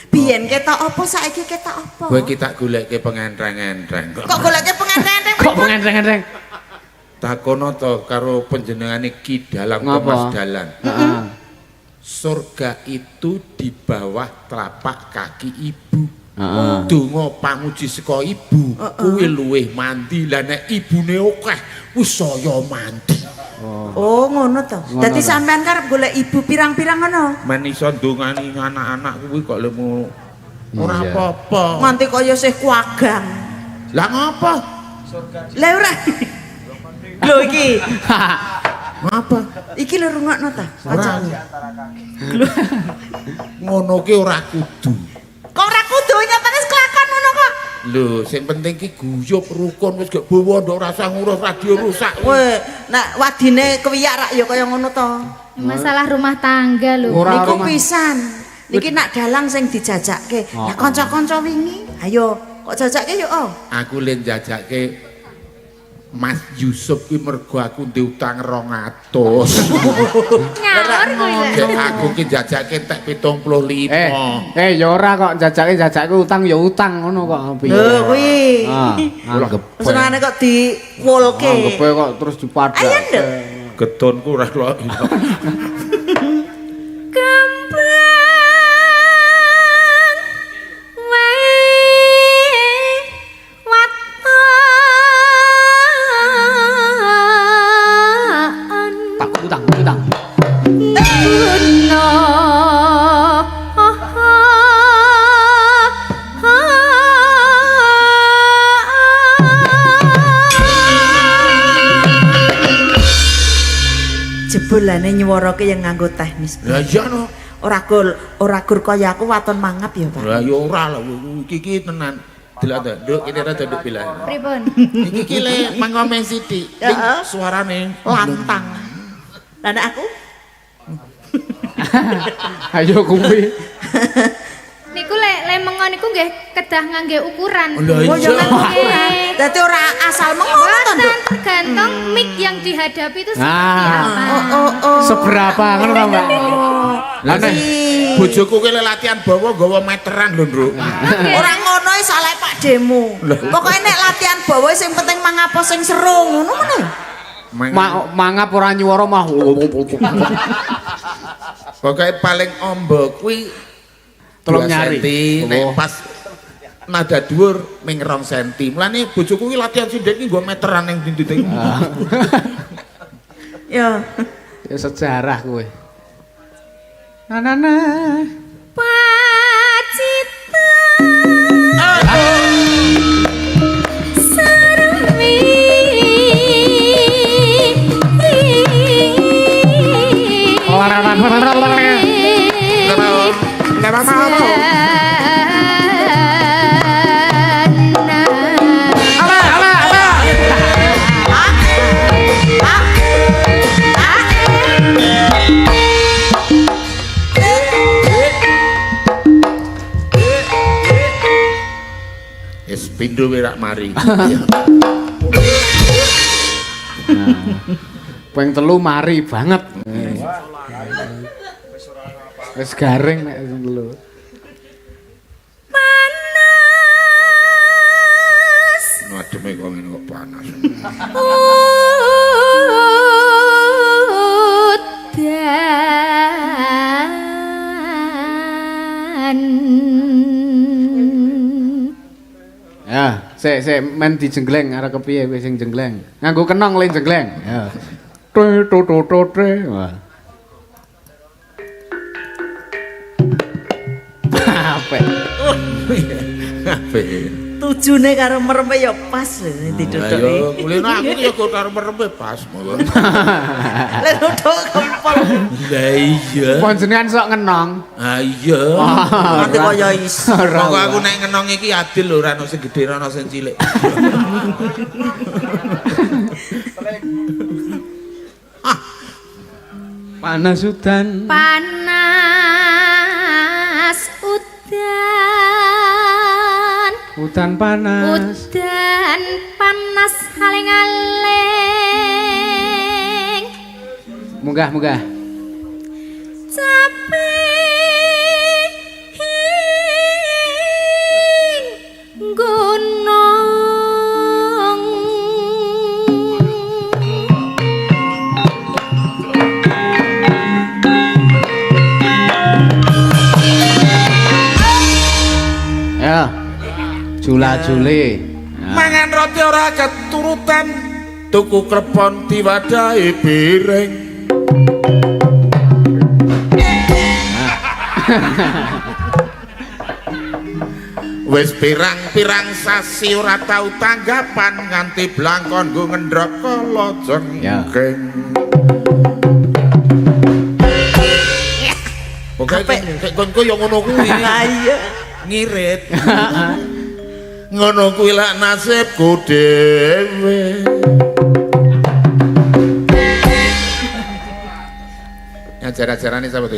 Biyen ketok apa saiki ketok apa? Kowe iki tak goleke pengentreng-entreng kok. Kok goleke pengantin? Kok pengentreng-entreng? Takono to karo panjenengane Ki Dalang Ngapa? Thomas Dalang. Heeh. Surga itu di bawah telapak kaki ibu. Heeh. Donga panguji saka ibu kuwi luwih mandi. Lah nek ibune akeh wis saya mandi. Oh ngono to. Ngono Dadi to. sampean karep golek ibu pirang-pirang ngono. Men iso ndongani anak-anak kuwi kok lemu ora Iya. apa-apa. Nganti kaya sih kuagang. Lah ngapa? Lah ora. Lho iki, Ngapa? iki lho rungokno ta. Ora. Ngono ki ora kudu. Kok ora kudu nyatane kelakon ngono kok. Lho, sing penting ki guyub rukun wis gak bawa ndok ora usah ngurus radio rusak. Weh, nek wadine kewiyak rak ya kaya ngono to. Masalah rumah tangga lho. Ora Niku rumah. pisan. Niki nak dalang sing dijajake. Lah kanca-kanca wingi, ayo kok jajake yo oh. Aku le njajake Mas Yusuf kuwi mergo aku ndek utang 200. Ngawur kuwi lho. Gek aku ki njajake entek 75. Eh, ya ora kok jajake-jajake utang ya utang ngono kok piye. Lho kuwi. Ah, anggep. Senengane kok diwolke. Anggepe kok terus dipadake. Ayo, Nduk. Getonku ora lho. Kembang wae waton Tak utang, utang. guna Jebulane nyuwarake yang nganggo teknis. Lah iya no. Ora gol, ora gur kaya aku waton mangap ya, Pak. Lah ya ora lah iki ki tenan. Delok to, Nduk, kene rada nduk bilang. Pripun? Iki ki le mangome sithik, ning suarane Lantang. Lah nek aku Ayo kuwi. Niku lek mengo niku nggih kedah ngangge ukuran. Lah Oh, iya. ya Nggih. Dadi ora asal mengono to, Nduk. Boten, tergantung mic yang dihadapi itu seperti Ah. apa. Oh, oh, oh. Seberapa ngono ta, Mbak? Lah nek bojoku ki lek latihan bawa nggawa meteran lho, Nduk. Ora ngono iki salah Pak Demo. Pokoke nek latihan bawa sing penting mangapa sing seru ngono meneh. Mangap ora nyuwara mah. Pokoke paling ombo kuwi Tolong 2 nyari. senti, nek Oh. pas nada dhuwur ming 2 senti. Mulane bojoku kuwi latihan sinden ki nggo meteran ning ndi-ndi. Ya. Ya sejarah kowe. Na na na. Pacitan Sarmi. Wis pindho kowe rak mari. Ping telu mari banget. Wis garing nek ping telu. Panas. Ademe kok ngene kok panas. Udan. Ya, sik sik men dijenggleng arep kepiye kowe sing jenggleng. Nganggo kenong le jenggleng. Ya. Tre to to to tre. Wah. Apik. Apik. Tujune karo mereme ya pas lho ditutuki. Ayo, kulino aku ki ya karo mereme pas monggo. Lah nuthuk kempol. Lah iya. Panjenengan sok ngenong. Ah iya. Nanti kaya iso. Monggo aku nek ngenong iki adil lho, ora ono sing gedhe, ora ono sing cilik. Panas udan. Panas udan. Udan panas. Udan panas aling-aling. Munggah munggah. Caping gunung. Ya. Jula-jule. Mangan roti ora keturutan, tuku klepon diwadahi piring. Wis pirang-pirang sasi ora tau tanggapan nganti blangkon nggo ngendhok kala jengking. Pokoke Apik. konco ya ngono kuwi. Lah iya. Ngirit. Ngono kuwi lak nasibku dhewe. Ajar-ajarane sapa to?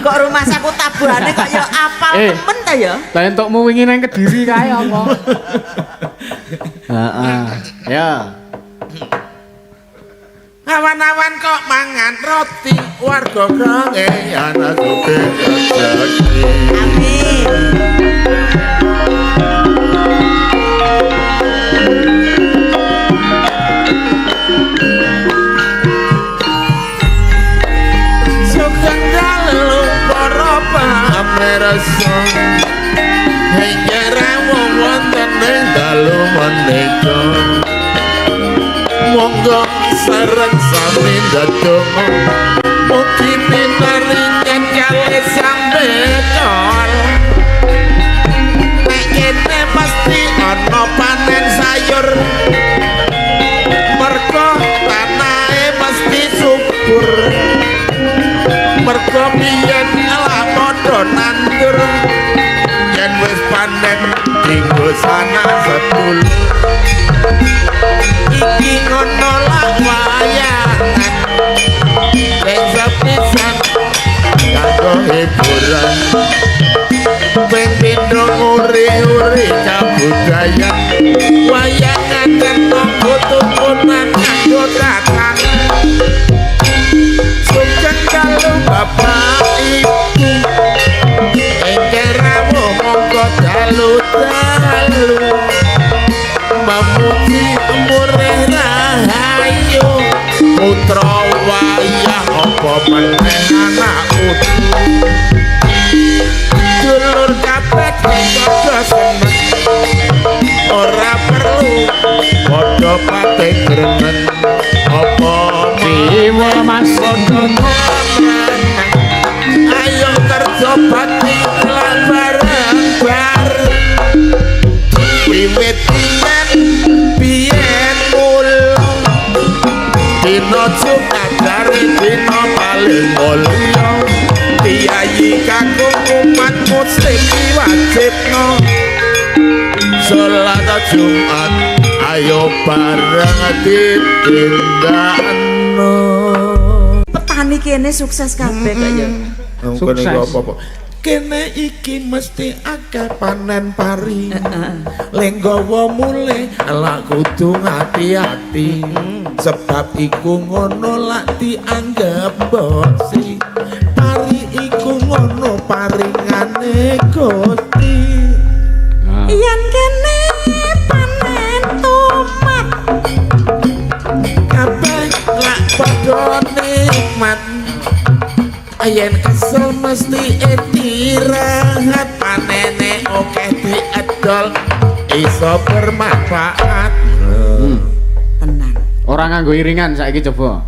Kok rumah saku tabuhane kok ya apal temen ta ya? Lah entukmu wingi nang Kediri kae apa? Heeh. Ya. Awan-awan kok mangan roti warga krange ana sugih rejeki. Amin. Sugeng dalu para pamirsa. Hingga rawuh wonten ing dalu menika. Monggo sareng sami ndedonga mugi pinaringan kalih sambetol. Nek kene mesti ana panen sayur. Mergo tanahe mesti subur. Mergo biyen lak padha nandur. Yen wis panen dinggo sanak sedulur. Iki ngono lak wayangan. Aji murih rahayu putra wayah apa meneh anak putu dulur kabeh padha seneng ora perlu padha pate gremen apa Tiwul Mas. padha menang ayo kerja bakti lan bareng bareng wiwit biyen biyen mula dina Jumat dari dina paling mulya piyayi kakung umat muslim diwajibno salat Jumat ayo bareng ditindakno. Petani kene sukses kabeh kok ya. Sukses. Apa-apa. Kene iki mesti akeh panen pari. Lenggawa mulih lak kudu ngati-ati. Sebab iku ngono lak dianggep bosi. Pari iku ngono paringane Gusti. Yen kene panen tomat Kabeh lak padha nikmat. Yen kesel mesti istirahat panene akeh diedol iso bermanfaat. Tenang. Ora nganggo iringan saiki coba.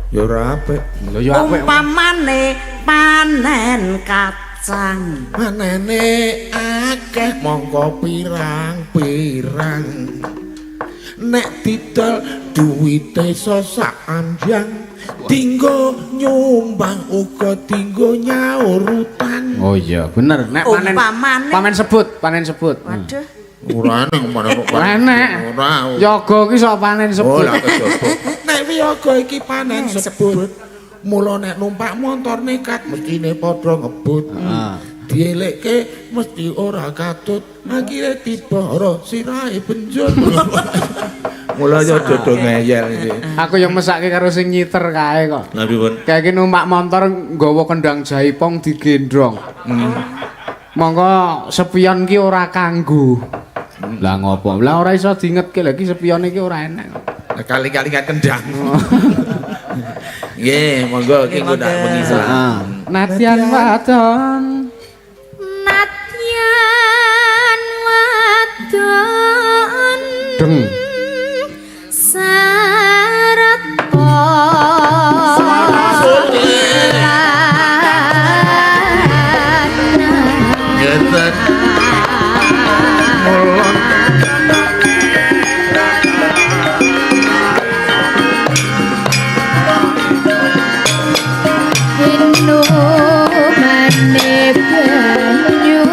Ya ora apik. Lho ya apik. Umpamane panen kacang. Panene akeh mongko pirang-pirang. Nek didol duwite iso sak anjang. Dinggo nyumbang uga dinggo nyaur utang. Oh iya, bener. Nek panen Umpamane- panen sebut, panen sebut. Waduh. Ora nang mana kok. Ora enek. Ora. Yoga ki sok panen Oh sebut. lah kejaba. Nek wiyaga iki panen sebut. Mula nek numpak montor nekat mestine padha ngebut. Dielekke mesti ora katut, akhire dibara sirahe benjut. Mula yo jodoh ngeyel iki. Aku yang mesake karo sing nyiter kae kok. Lah pripun? Kayak iki numpak montor nggawa kendang jaipong digendrong. Monggo sepion ki ora kanggo. Lah ngopo? Lah ora iso diingetke lha iki sepion iki ora enek. Kali-kali kan kendang. Nggih, monggo iki engko ndak wengi Heeh. Nadyan wadon. Nadyan wadon Deng. sarata Ngeten. Mula Inumane banyu.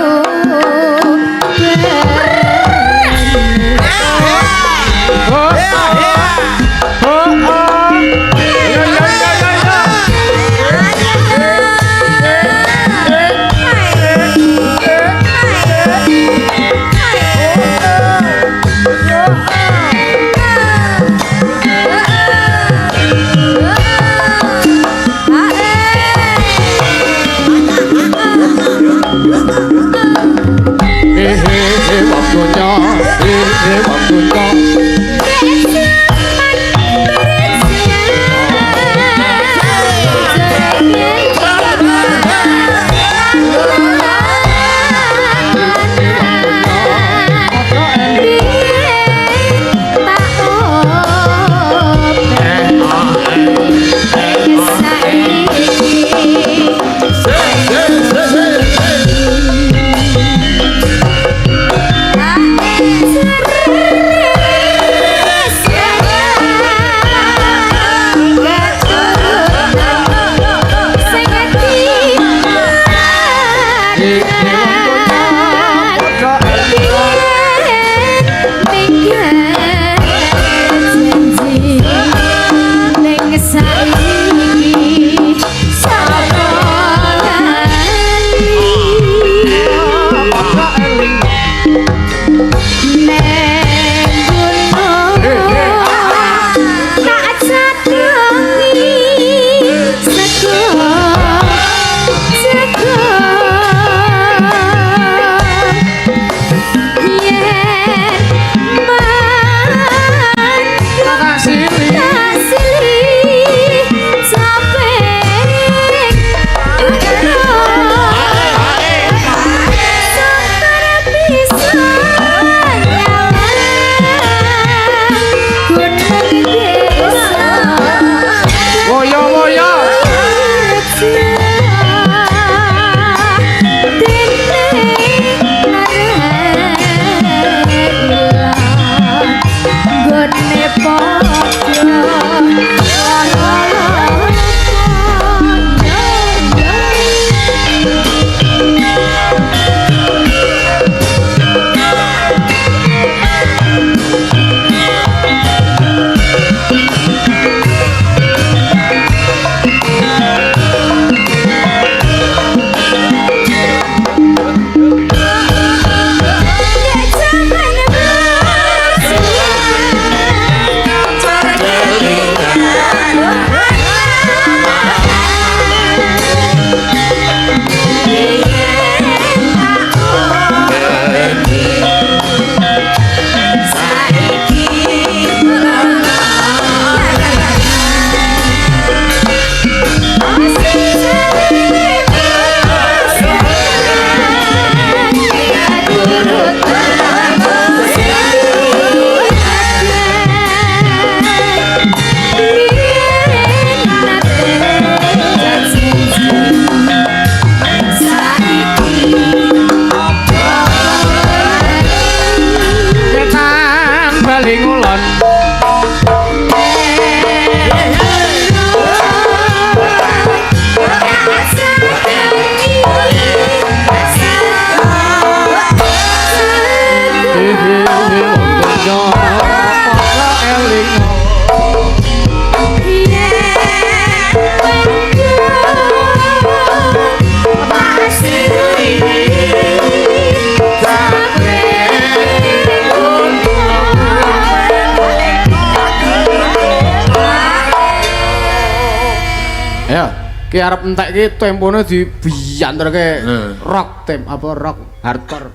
Ki arep entek ki tempone dibianterke rock tem apa rock hardcore.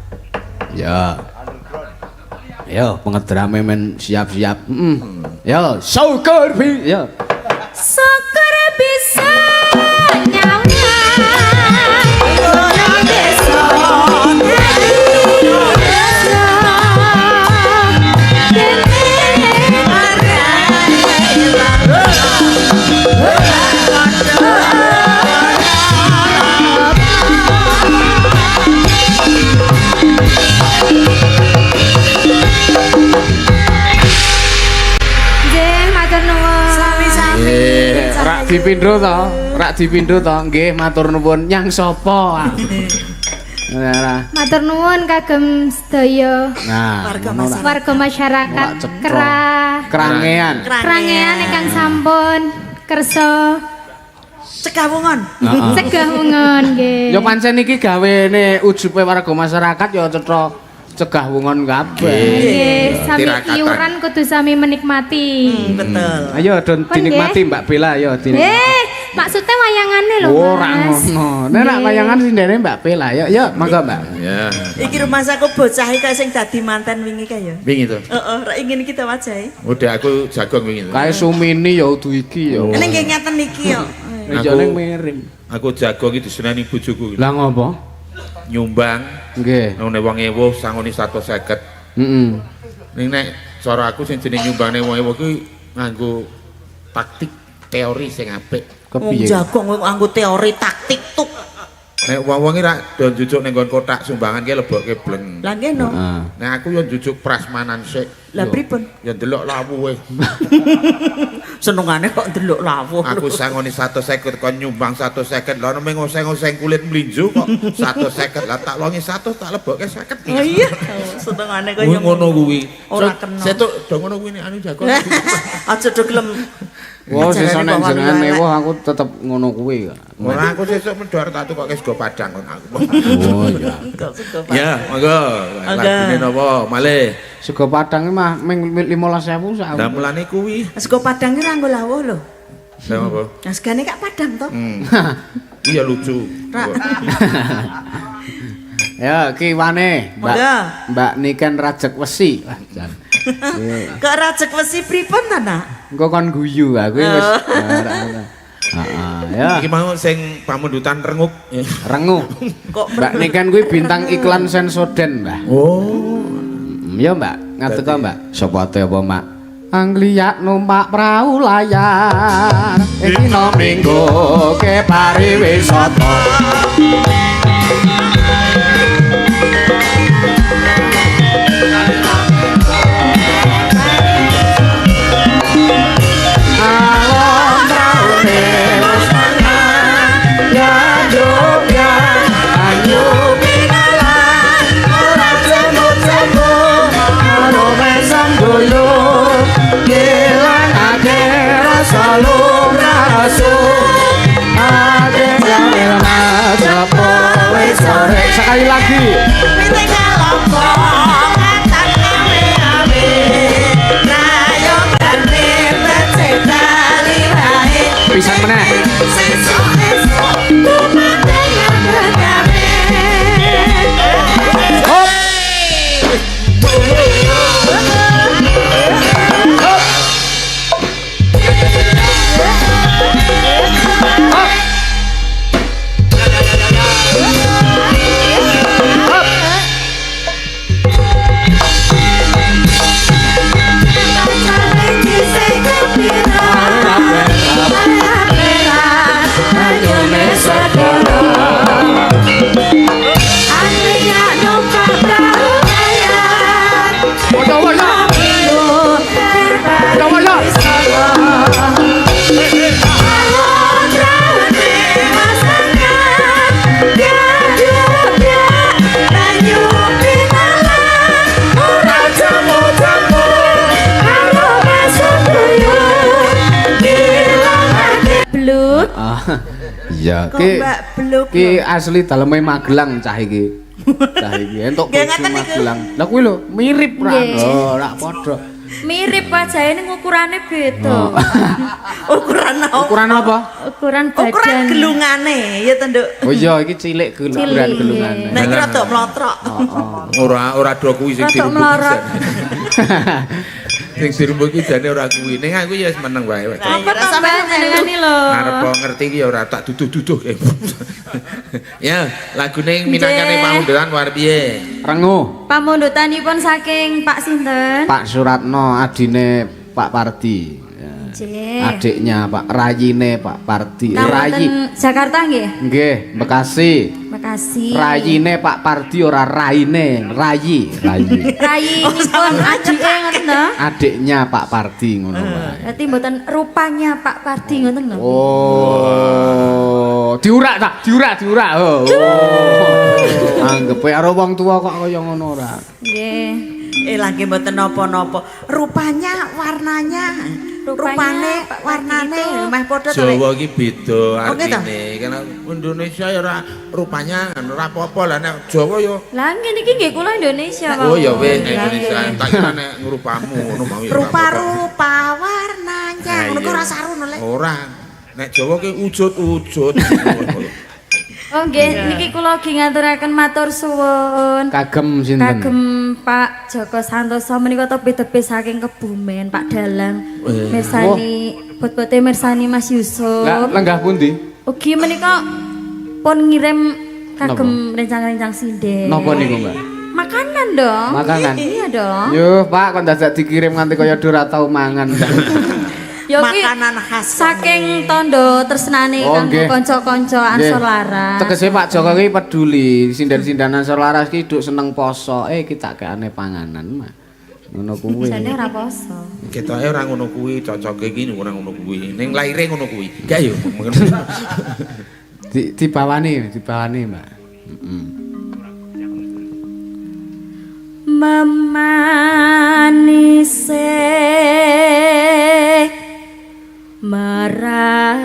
Ya. Yo pengedrame men siap-siap. Heeh. Yo syukur bi yo. Syukur bisa nyawang. Rak dipindho to, rak dipindho to. Nggih, matur nuwun. Nyang sapa? Nah, matur nuwun kagem sedaya. Nah, warga masyarakat Krangean. Krangean ingkang sampun kersa cegah wungon. Cegah wungon nggih. Ya pancen iki gawene ujube warga masyarakat ya cetha cegah wungon kabeh. Nggih, sami iuran kudu sami menikmati. Betul. Ayo don dinikmati Mbak Bella ayo dinikmati. Maksudnya wayangane lho Mas. Ora ngono. Nek nak wayangan sindene Mbak Bella. Yo yo monggo Mbak. Ya. Iki rumahsaku bocah iki sing dadi manten wingi kae ya. Wingi to. Heeh, rek ingin iki ta wajahe. Udah aku jagong wingi to. Kae Sumini ya udu iki ya. Ning nggih ngeten iki yo. Rejane miring. Aku jagong iki diseneni bojoku. Lah ngopo? Nyumbang. Nggih. Nang wong ewu sangone 150. Heeh. Ning nek cara aku sing jenenge nyumbang nang wong ewu kuwi nganggo taktik teori sing apik. Kepiye? Wong jagong nganggo teori taktik tuk. Nek wong-wong iki rak do njujuk ning nggon kotak sumbangan ki lebokke bleng. Lah nggih no. Nek aku yo njujuk prasmanan sik. Lah pripun? Ya ndelok lawuhe. Senengane kok ndelok lawuh. Aku sangone 150 kon nyumbang 150. Lah ono mung ngoseng-ngoseng kulit mlinjo kok 150. Lah tak longi 100 tak lebokke 50. Oh iya. Senengane kok ngono kuwi. Ora kena. Setuk do ngono kuwi nek anu jago. Aja do gelem. Wah, sesuk nek jenengan mewah aku tetep ngono kuwi. Ora aku sesuk medhor tak tukoke sego padang kon aku. Oh iya. Ya, monggo. Lagune napa? Malih. Sego padang mah ming 15.000 sak. Lah mulane kuwi. Sego padang ki ora nggo lawuh lho. Lah apa? Nah, segane kak padang to. Iya lucu. Ya, ki wane, Mbak. Mbak Niken Rajek Wesi. Wah, jan. Kok Rajek Wesi pripun ta, Nak? Engko kon guyu aku wis. Heeh, ya. Iki mau sing pamundutan renguk. Renguk. Kok Mbak Niken kuwi bintang iklan Sensoden, Mbah. Oh. Ya, Mbak. Ngadeg to, Mbak. Sapa te apa, Mak? Angliak numpak prau layar. Iki no minggu ke pariwisata. Sekali lagi. Pisan meneh. Hop. Hop. Hop. Iya, ki ki asli daleme Magelang cah iki. Cah iki entuk bojo Magelang. Lah kuwi lho mirip ra. Oh, ora padha. Mirip wajahe ning ukurane beda. Ukuran apa? Ukuran apa? Ukuran badan. Ukuran gelungane ya to, Nduk. Oh iya iki cilik ukuran gelungane. Nek iki rada mlotrok. Ora ora do kuwi sing Rodok dirembuk. melorot. Sing dirembuk iki jane ora kuwi. Ning aku ya wis meneng wae. Apa to Mbak jenengane lho? Arep ngerti iki ya ora tak duduh-duduh. Ya, lagune minangkane pamundutan war piye? Renguh. Pamundutanipun saking Pak sinten? Pak Suratno adine Pak Pardi. Ya. Nggih. Adiknya Pak Rayine Pak Pardi. Rayi. Kabupaten Jakarta nggih? Nggih, Bekasi. Bekasi. Rayine Pak Pardi ora raine, rayi, rayi. Rayinipun adike ngoten to? Adiknya Pak Pardi ngono wae. Berarti mboten rupanya Pak Pardi ngoten lho. Oh, diurak ta? Diurak, diurak. Oh. Anggepe karo wong tua kok kaya ngono ora. Nggih. Lagi mboten napa-napa. Rupanya warnanya, Rupanya rupane Pak Pardi warnane itu. meh padha to, Lek. Jawa iki beda Oh, nggih ta? artine. Karena Indonesia ya ora rupanya ora apa-apa lah nek Jawa ya. Lah ngene iki nggih kula Indonesia, Pak. Oh ya wis nek Indonesia tak kira nek ngrupamu ngono mau ya. ora apa-apa. Rupa-rupa warnanya. Nah, Ngono ku iya. ora saru no, Lek. Ora. Nek Jawa ki ujud-ujud. Oh nggih, niki kula ugi ngaturaken matur suwun. Kagem sinten? Kagem Pak Joko Santoso menika tebih-tebih saking Kebumen, Pak Dalang. Mirsani bot-bote mirsani Mas Yusuf. Lah lenggah pundi? Ugi menika pun ngirim kagem rencang-rencang sinden. Napa niku, Mbak? Makanan dong. Makanan? Iya dong. Yuh, Pak, kok dadak dikirim nganti kaya ora tau mangan. Ya ki Makanan khas. saking tondo tresnane Oh, kanggo nggih. kanca-kanca Ansor Laras. Tegese Pak Joko ki peduli, sinden-sindan Ansor Laras ki duk seneng poso, ki tak keane panganan mah. Ngono kuwi. Jane ora poso. Ketoke ora ngono kuwi, cocoke iki ora ngono kuwi. Ning laire ngono kuwi. Gak yo. Dibawani, dibawani, Mbak. Heeh. Memanise merak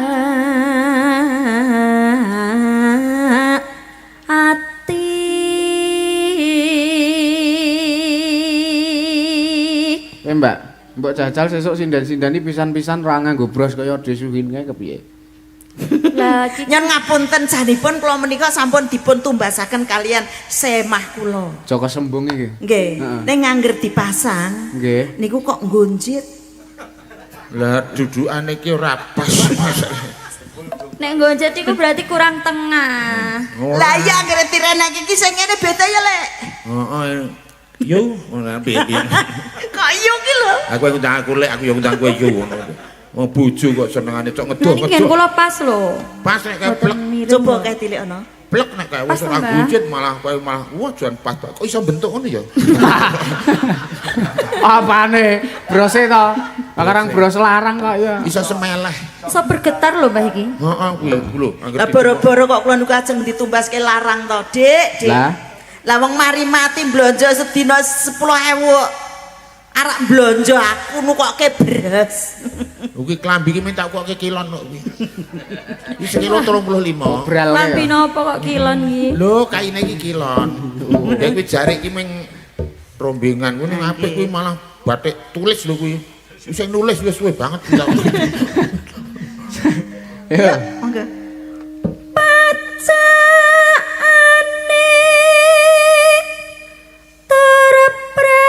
ati. Mbak, mbok jajal sesuk sinden-sindeni pisan-pisan ora nganggo bros kaya Desuhin kae kepiye? Lah iki Nyon ngapunten janipun kula menika sampun dipun tumbasaken kalian semah kula. Joko Sembung iki. Nggih, Heeh. ning ngangger dipasang. Nggih. Niku kok nggonjit. Lah dudukane iki ora pas. nek nggonjet iku berarti kurang tengah. Lah iya anggere tirenek iki sing ngene beda ya, Lek. Heeh. Yo, ora piye-piye. Kok yo ki lho. Aku yang ngundang aku lek, aku yang ngundang kowe yo ngono. Wong bojo kok senengane cok Nah iki ngen ngedoh-ngedoh. kula pas lho. Pas nek kae Mboten plek, miring. Coba lho. kae tilik ana. plek nek kae Pas wis ora to, Mbak? buncit malah kowe malah wah jan pas. Kok iso bentuk ngono ya? Apane? Brose to? Sekarang bros larang kok ya. Iso semeleh. Iso bergetar lho Mbah iki. Heeh, kuwi lho. Lah boro-boro kok kula niku ajeng ditumbaske larang to, Dik. Dik. Lah? Lah wong mari mati blonjo sedina 10.000. Arak blonjo aku nukokke beras. Kuwi klambi iki minta kok kilon kok kuwi. Iki sekilo 35. Obral Lambi ya. napa kok kilon iki? Lho, kaine iki kilon. Ya kuwi jarik iki ming rombongan kuwi ning apik kuwi malah batik tulis lho kuwi. Sing nulis wis suwe banget. Ya. Monggo. Pacaane terpre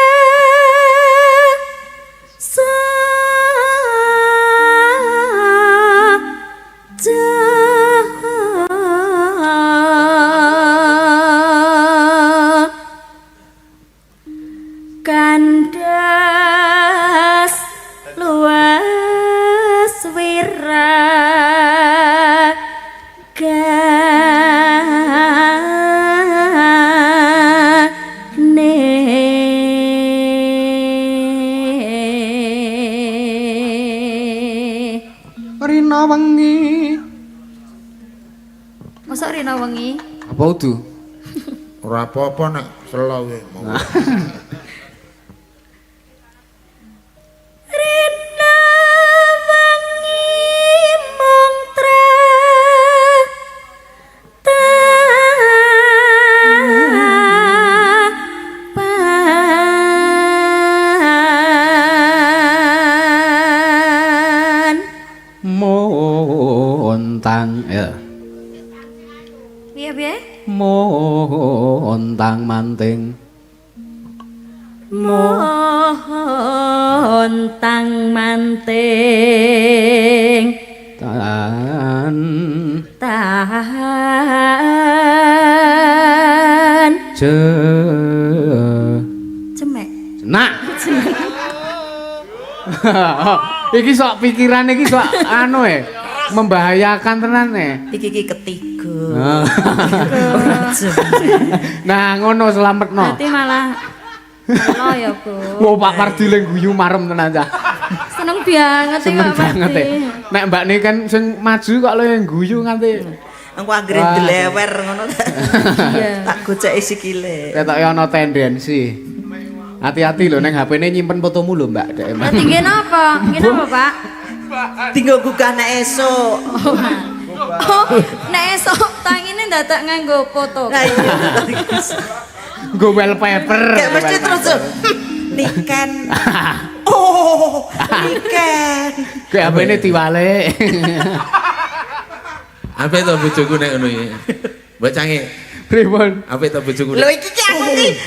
saja kandas luas wiragane. Rina wengi. Mosok rina wengi? Apa udu? Ora apa-apa nek selo kuwi. Rina wengi mung Tang manting. Mohon tang manting. Tan Tahan je cemek. Jenak. Iki sok pikiran iki sok anu e membahayakan tenan e. Iki ki ketiga. Nah, ngono selametno. Berarti malah lo ya, Bu. Wah, Pak Pardi le guyu marem tenan cah. Seneng banget iki Seneng Pak banget Pardi. e. Nek Mbak ne kan sing maju kok lo yang guyu nganti Engko anggere Wah. ndlewer ngono. Iya. Tak goceki sikile. ketoke ana tendensi. Hati-hati lho neng HP-ne nyimpen fotomu lho, Mbak. Dek emang. Berarti nggih napa? Nggih napa, Pak? Tinggo gugah nek esuk. Oh, nek esuk tangine ndadak nganggo foto. Lah iya. Nggo wallpaper. Kayak mesti terus Niken. Oh, Niken. Kayak HP-ne diwalek. Apik to bojoku nek ngono iki. Mbak Cange, Pripun? apik to bojoku. Lho iki ki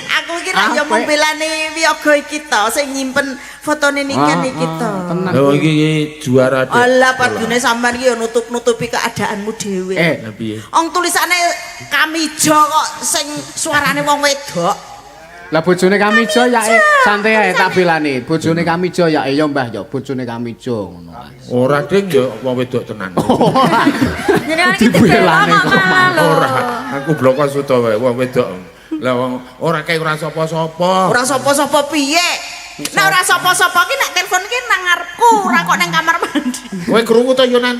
aku iki ra yo membelani wiyaga iki to sing nyimpen fotone Niken iki to. Tenang. Lho iki juara Dek. Alah padune sampean iki yo nutup-nutupi keadaanmu dhewe. Lah piye? Wong tulisane Kamijo kok sing suarane wong wedok. Lah bojone Kamijo ya santai ae tak belani. Bojone Kamijo ya ya Mbah ya bojone Kamijo ngono. Ora ding ya wong wedok tenan. Jenengan iki dibela Dibelani kok malah lho. Ora, aku bloko suta wae wong wedok. Lah wong ora kae ora sapa-sapa. Ora sapa-sapa piye? Nek ora sapa-sapa ki nek telepon ki nang ngarepku, ora kok nang kamar mandi. Kowe krungu to Yonan?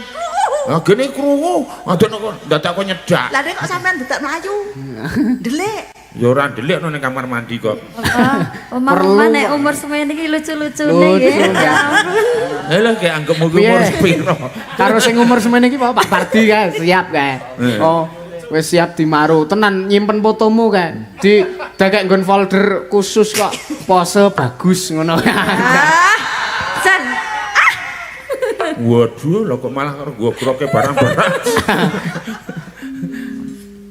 Ah gene krungu, adon kok dadak kok nyedak. Lah nek kok sampean dadak mlayu. Ndelik. Ya ora ndelik ning kamar mandi kok. Omah Perlu omah nek umur semene iki lucu-lucune Lucu, nggih. ya. Eh lah kayak anggapmu ki umur sepiro. Karo sing umur semene iki Pak Pardi kae siap kae. Oh, wis siap dimaru. Tenan nyimpen fotomu kae. Di dakek nggon folder khusus kok pose bagus ngono. Ah. Jan. Waduh, lho kok malah karo gogroke barang-barang.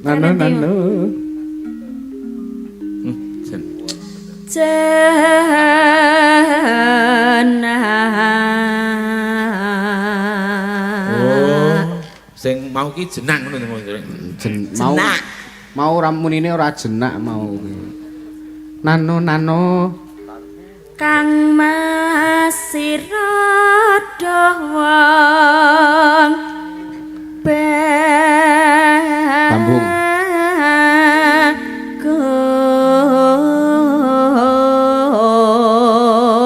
Nano nano. Jan. Jana. Oh, sing mau ki jenang ngono to. Mau Jenak. mau ora munine ora jenak mau. Nano nano. Kang Mas sira wong Bambung.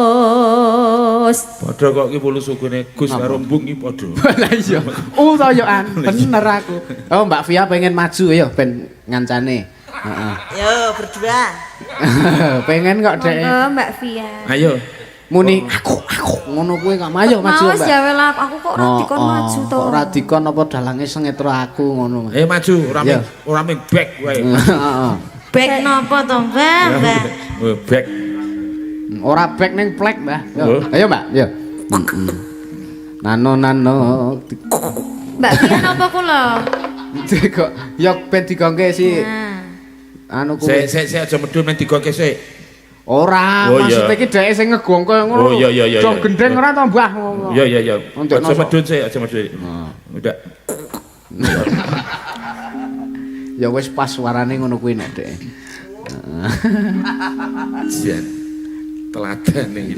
Bagus. Padha kok ki pulu sugune Gus karo Mbung ki padha. Lah iya. Oh to yo an, bener aku. Oh Mbak Via pengen maju ya ben ngancane. Heeh. Yo berdua. Pengen kok dek. Monggo Mbak Via. Ayo. Muni aku ngono kuwi kok ayo maju Mau wis Mbak. jawe lah aku kok ora dikon Oh, maju to. Kok ora dikon apa dalange sengetro aku ngono. Eh maju, ora Iya. ming ora ming back wae. Heeh. Back nopo to, Mbak? Mbak? Oh, back. Ora back ning plek, Mbah. Yo. Oh. Ayo, Mbak. Yo. Nano nano. Mbak Via napa kula? Kok ya ben digongke si Nah. anu kuwi. Sik sik sik aja medun men digoke sik. Ora, Oh, iya. maksudnya iki dheke sing ngegongke ngono. Oh, iya, iya, iya, Dong iya. gendeng ora to, Mbah ngono. Iya iya iya. Untuk Aja nosok. medun sik, aja medun. Udah. Ya wis pas suarane ngono kuwi nek dheke. Jan. Teladan iki.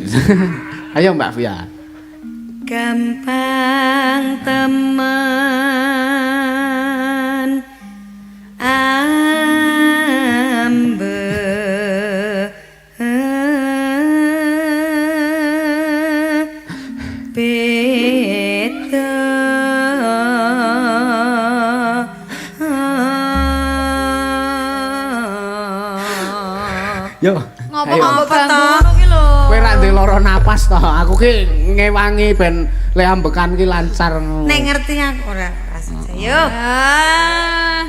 Ayo Mbak Via. Gampang temen ambe beda. Yo. Ngopo Ayo. ngomong bambu ngono ki lho. Kowe ra ndek lara napas to. Aku ki ngewangi ben le ambekan ki lancar ngono. Nek ngerti aku ora ora. Yo. Ah,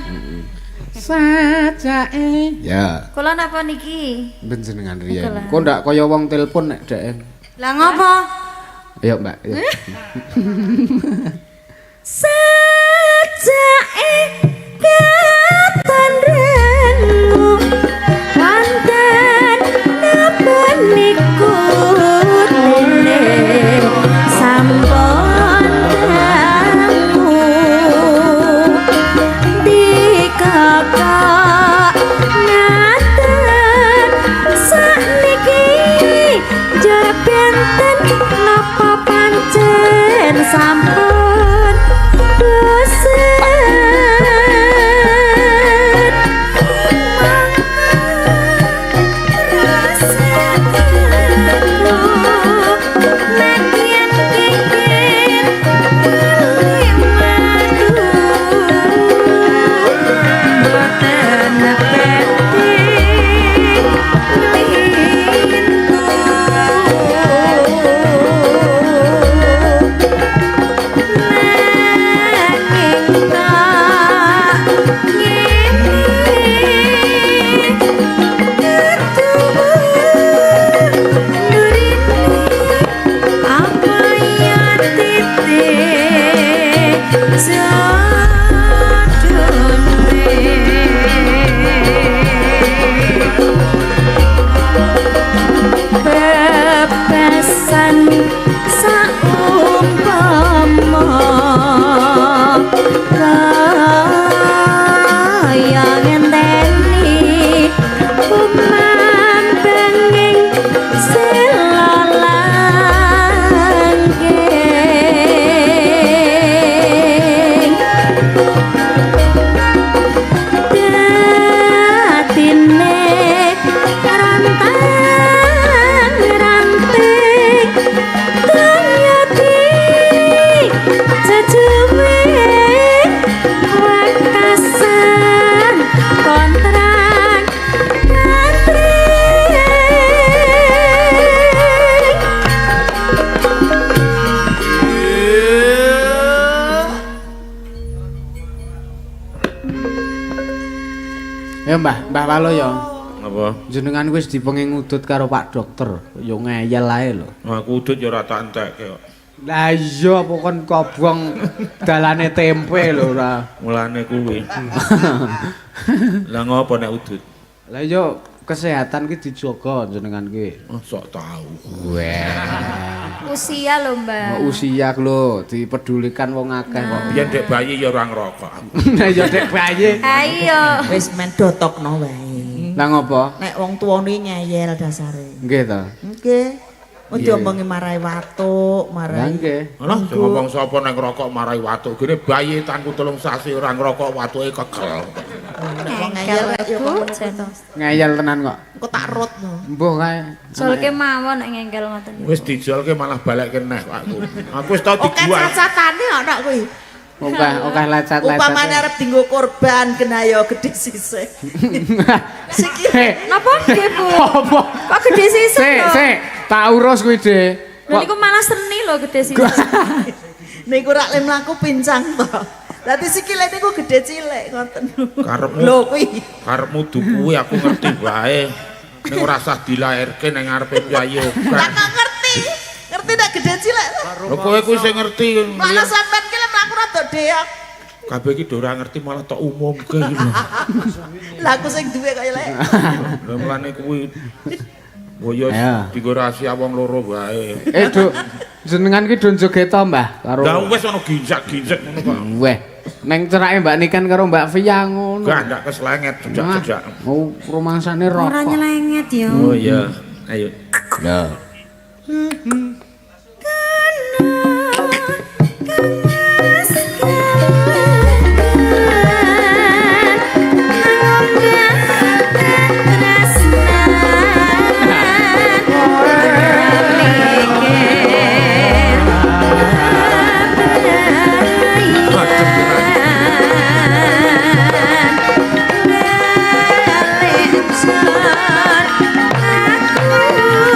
Sajake. Ya, kula napa niki? ben jenengan riyen. Kok ndak kaya wong telepon nek dhek. Lah ngopo? Ayo Mbak. Ayo. Sajake katon rengu Kaya ngenteni kumambanging sela langgeng Datine rantang ranting Danyati jejume wekasan kontrak kantring. Ya Mbah, Mbah Walo ya. Apa? Jenengan wis dipenging ngudut karo Pak Dokter, ya ngeyel ae lho. Aku udut ya ora tak entekke kok. Lah iya apa kon kobong dalane tempe lho ora. Mulane kuwi. Lah ngopo nek udut? Lah iya kesehatan ki dijaga jenengan ki. Oh, sok tau. Weh. Usia lho, Mbak. Usia lho dipedulikan wong akeh kok. Biyen dek bayi ya ora ngerokok aku. Lah iya dek bayi. Ayo. Wis men dotokno wae. Lah ngopo? Nek wong tuane ngeyel dasare. Nggih to. Nggih. Oh diomongi marai watuk, Lah marai. nggih. Alah, sing ngomong sapa nek ngerokok marai watuk. Gene bayi tangku 3 sasi ora ngerokok watuke kegel. Nek wong ngeyel ya Bu, kok jan. Ngeyel tenan kok. engko tak rot no. Mbuh kae. Solke mawon nek ngengkel ngoten niku. Wis dijolke malah balekke neh kok aku. Aku wis tau Oke dijual. cacatane ana kuwi. Akeh akeh lecet-lecet. Upamane arep dienggo korban kena ya gedhe sisih. Sikile Hei, Napa nggih, Bu? apa? Kok gede sisih Sik, lho? sik, tak urus kuwi, Dik. Lho niku malah seni lho gede sisih. niku rak le mlaku pincang to. Dadi sikile niku gedhe cilik ngoten. Karepmu. Lho kuwi. Karepmu dukuwi aku ngerti wae. Ning ora usah dilairke ning ngarepe piyayi Lah akeh. kok ngerti? Ngerti nek gedhe cilik to? Lho kowe kuwi sing ngerti. Malah sampean ki le mlaku rada deok. Kabeh iki do ora ngerti malah tok umumke iki lho. Lah aku sing duwe kaya lek. Lha mulane kuwi Mbok yo Ayo. dienggo rahasia wong loro wae. Eh, Duk, jenengan ki do joget to, Mbah, karo. Lah wis ana ginjak-ginjek ngono kok. Weh, neng cerake Mbak Niken karo Mbak Via ngono. Gak ndak keslenget jejak-jejak. Oh, rumangsane Ora rokok. nyelenget yo. Oh iya, ayo. Lah.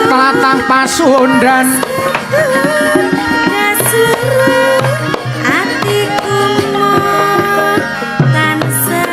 Tlatah Pasundan. Atiku mung tansah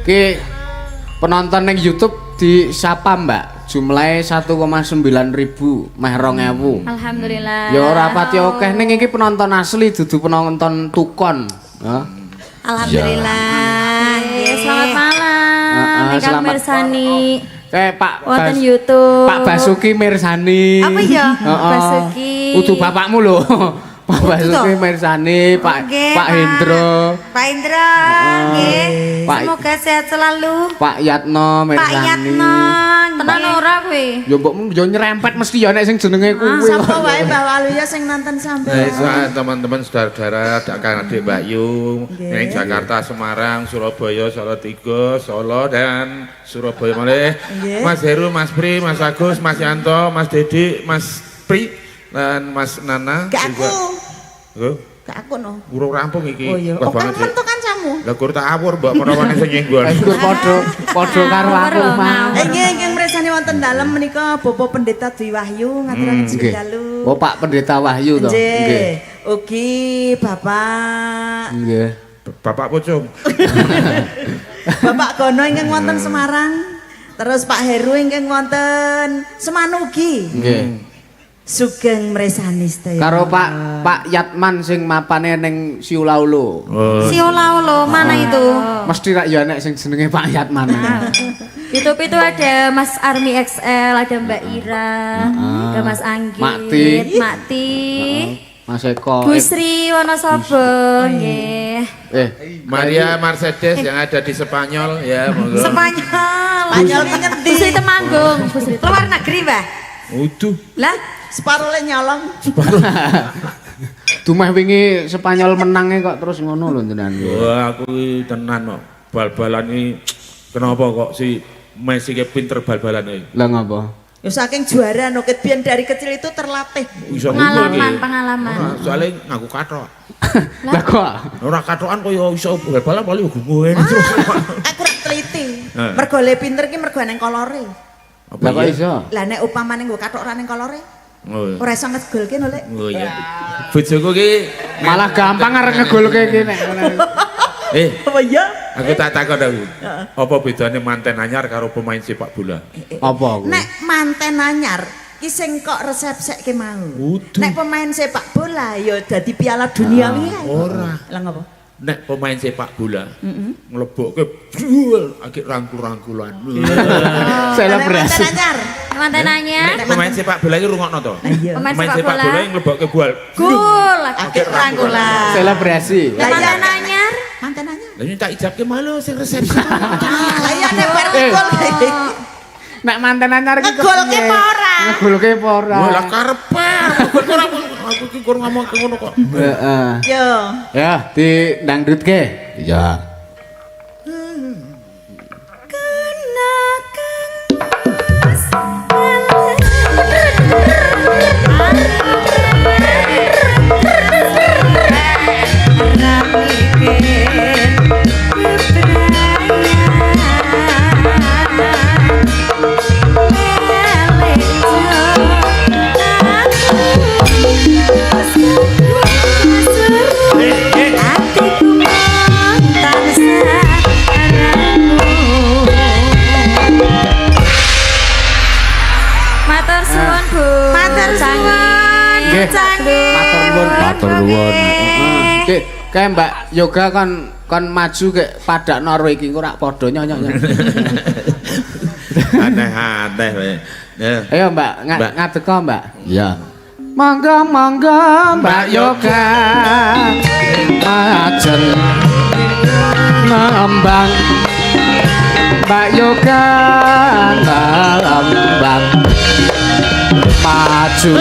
Ki penonton ning YouTube disapa, Mbak. Jumlahe 1,9 ribu, meh 2000. Alhamdulillah. Ya ora pati akeh ning iki penonton asli dudu penonton tukon. Hah? Alhamdulillah. Nggih, selamat malam. Heeh, Ingkang selamat. mirsani Kayak Pak wonten YouTube. Pak Basuki mirsani. Apa ya? Heeh. Basuki. Udu bapakmu lho. Pak Basuki toh? mirsani, Pak Nggih, Pak Hendro, Pak Indra, nggih. Pak- Semoga sehat selalu. Pak Yatno Pak mirsani. Yatno. Tenan ora kowe? Ya mbokmu ya nyerempet mesti ya nek sing jenenge kuwi. Sapa wae Mbah Waluyo sing nonton Nah, sampean. itu teman-teman saudara-saudara, Kang Adik Mbak Yu, yang Jakarta, Semarang, Surabaya, Solo Tiga, Solo dan Surabaya malih. Mas Heru, Mas Pri, Mas Agus, Mas Yanto, Mas Dedi, Mas Pri dan Mas Nana. Gak aku. Lho, Gak aku no. urung rampung iki. Oh iya. Wah Oh kan banget sih. metu kancamu. Lah kur tak awur mbok menawane sing nyenggol. Iku padha padha karo aku mah. Nggih, ingkang mirsani wonten dalem menika Bapak Pendeta Dwi Wahyu ngaturaken Nggih. dalu. Oh Pak Pendeta Wahyu to. Nggih. Ugi Bapak Nggih. Bapak pocong. Bapak Gono ingkang wonten Semarang. Terus Pak Heru ingkang wonten Semanugi. Nggih. Sugeng mresani sedaya. Karo Pak Pak Yatman sing mapane ning Siulaulo. Oh. Siolaulo mana itu? Mesti rak ya nek sing jenenge Pak Yatman. YouTube itu ada Mas Army XL, ada Mbak Ira, ada Mas Anggit, Makti. Makti, Mas Eko. Bu Sri Wonosobo, nggih. Eh, Maria Mercedes yang ada di Spanyol ya, monggo. Spanyol. Spanyol ki ngendi? Bu Sri Temanggung, Bu Sri Luar negeri, Mbah. Uduh. Lah, separole nyolong. Dumeh wingi Spanyol menange kok terus ngono lho jenengan. Wah, aku iki tenan kok. Bal-balan iki kenapa kok si Messi ki pinter bal-balan iki? Lah ngapa? Ya saking juara no ket biyen dari kecil itu terlatih. Iso Pengalaman, iki. pengalaman. Ora, soalnya nganggo kathok. Lah kok Ora kathokan kaya iso bal-balan paling yo ngene terus. Aku ora teliti. Eh. Mergo le pinter ki mergo nang kolore. Apa Lah kok iya? iso? Lah nek upamane nggo kathok ora nang kolore, Oh, iya. ora iso ngegolke no, Lek. Oh iya. Bojoku ki Malah gampang arep ngegolke iki nek ngono. eh Apa iya? aku tak takon aku. Apa bedane manten anyar karo pemain sepak bola? Apa kuwi? Nek manten anyar ki sing kok resepsek ki mau. Uduh. Nek pemain sepak bola ya dadi Piala Dunia wingi kae. Ora. Lah ngopo? Nek pemain sepak bola nglebokke jual agak rangkul-rangkulan. Selebrasi. Nek manten anyar. Manten anyar, Nek pemain sepak bola iki rungokno to. Iya. Pemain Pemain sepak sepak bola. bola yang nglebokke bal. Gol. Akeh rangkulan. Selebrasi. Lah iya. Manten anyar, Manten anyar. Lah ini tak ijabke malu sing resepsi. Lah iya nek bar Eh. gol. Nek manten anyar iki Ngegolke kepiye? apa ora? Ngegolke apa ora? Wah lah karepe. Aku ora aku iki kur ngomong ngono kok. Heeh. Yo. Ya, di dangdutke. Iya. Matur suwun, Bu. Matur suwun. Nggih. Canggih. Matur nuwun, matur nuwun. Heeh. Ki, kae Mbak Yoga kon kon maju kek padakno karo iki engko rak padha nyonyok. Aneh-aneh wae. Ya. Ayo Mbak, Mbak. ngadeka Mbak. Iya. Monggo monggo Mbak Yoga. Majeng nembang. Mbak Yoga nembang. Maju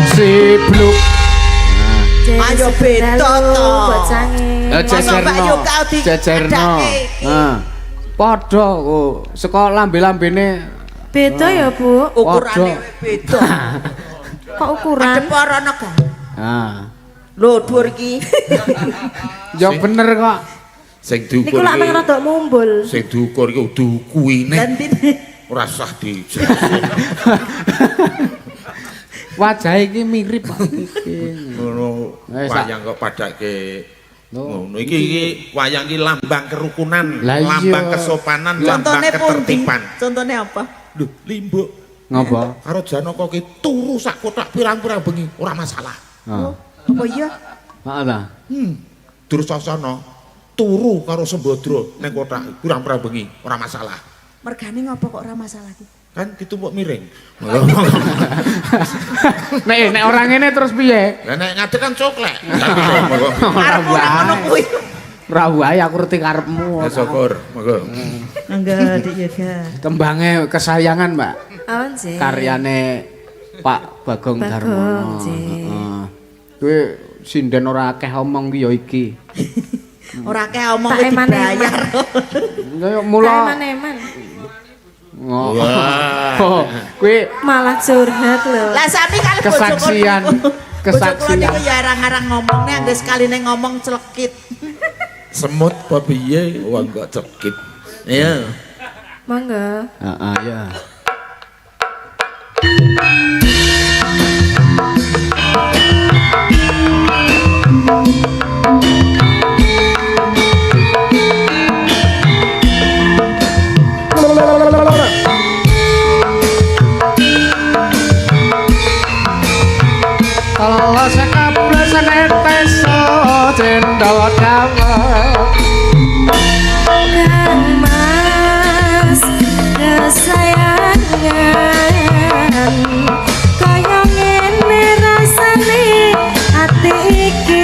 sibluk. Ayo beda to. Bocange. Eh, Masa Mbak jejerno. Yoga di Jejerno. adake? Heeh. Padha kok. Saka lambe-lambene Beda ya, Bu. Ukurane Padha. beda. Kok ukuran? Madhep rono ga. Ah. Lho dhuwur iki. Ya bener kok. Sing Niku diukur lak meng iki rada mumbul. sing diukur iki kuwine Gantine. ora sah dijelasin. Wajah iki mirip Pak iki. Ngono Eh, sak- wayang kok padake Ngono iki iki wayang iki lambang kerukunan, Lah iya. lambang kesopanan, lambang Contone pundi? ketertiban. Contone apa? Lho, limbuk Ngopo? karo Janaka ki turu sak kotak pirang-pirang bengi, ora masalah. Heeh. Apa iya? Heeh ta. Dursasana turu karo Sembadra ning kotak pirang-pirang bengi, ora masalah. Mergane ngopo kok ora masalah ki? Kan ditumpuk miring. Nek nek ora ngene terus piye? Lah nek ngadeg kan coklek. Ora Arep ora ngono wae. kuwi. Ora wae aku ngerti karepmu. Ya syukur, monggo. Monggo Dik Yoga. Tembange kesayangan, Mbak. Awan sih. Karyane Pak Bagong Bagong, Darmono. Cik. Heeh. Kuwi sinden ora akeh omong ki ya iki. Ora akeh omong Tak kuwi eman-eman. dibayar. Ya mula Eman-eman. Oh. Kuwi Malah curhat lho. Lah sami kali bojo Kesaksian. Bojo kula Kesaksian. niku ya arang-arang ngomongnya anggere sekaline ngomong celekit. Semut apa piye? Wah kok cekit. Iya. Monggo. Heeh, ya. Teles kables netes cendol dawet. Kang Mas kesayangan kaya ngene rasane ati iki.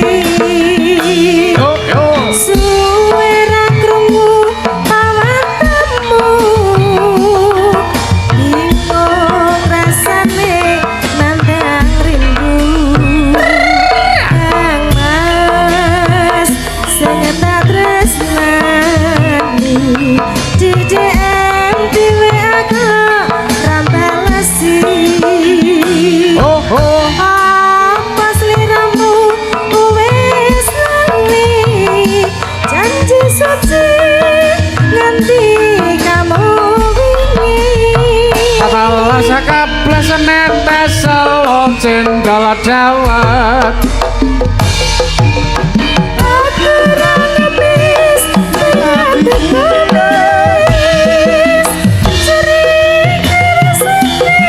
Yo yo. Suwe ra krungu pawatemu, bingung rasane nandang rindu. Kang Mas sing tak tresnani, di DM di WA kok ra balesi. Oh oh. Apa sliramu wis lali janji suci nganti kamu wingi. Teles kables netes cendol dawet. Aku ra ngebis ati kumis curi rasane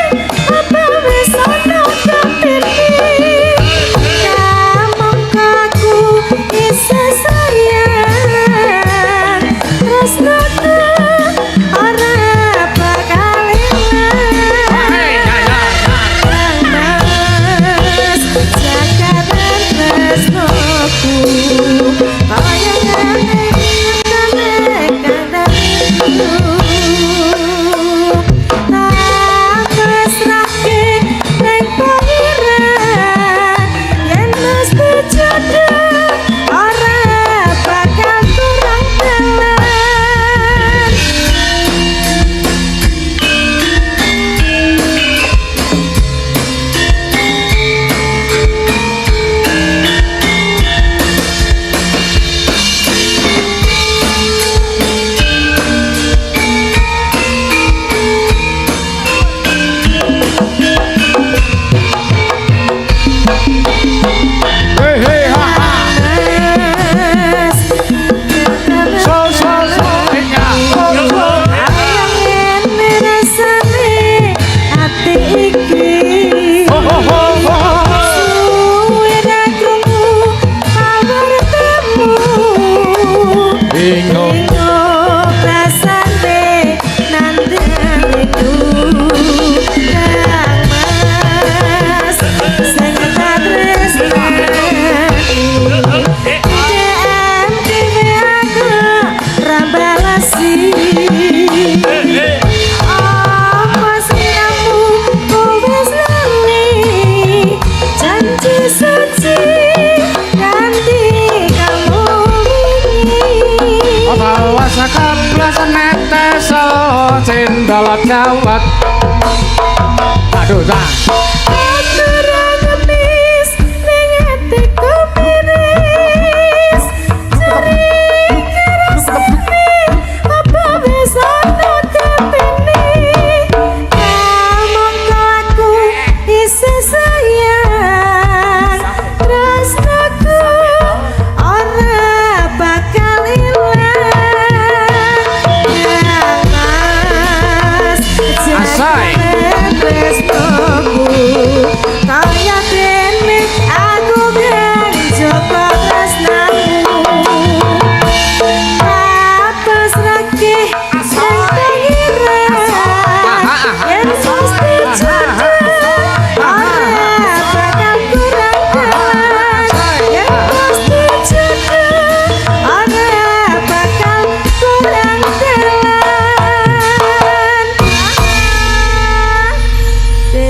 apa wis ana gantine kamangka aku isih sayang tresnaku ora bakal ilang. Kang Mas jagaran tresnoku kaya ngene kandhane tak pasrahke ning pangeran yen mesti jodoh ora bakal kurang dalan. Hei hei ha ha. Mas So so so. Ya. So so. kaya ngene rasane ati iki. Ho ho ho ho. Suwe ra krungu pawartemu. Bingung. Bingung rasane nandang rindu. Kang Mas sing tak tresnani, DM di WA kok ra balesi. Apa sliramu wis lali janji suci ganti kamu wingi. Teles kables netes cendol dawet. Aduh ta. Aku ra ngemis ning atiku miris curi rasane apa wis ana gantine kamangka aku isih sayang tresnaku ora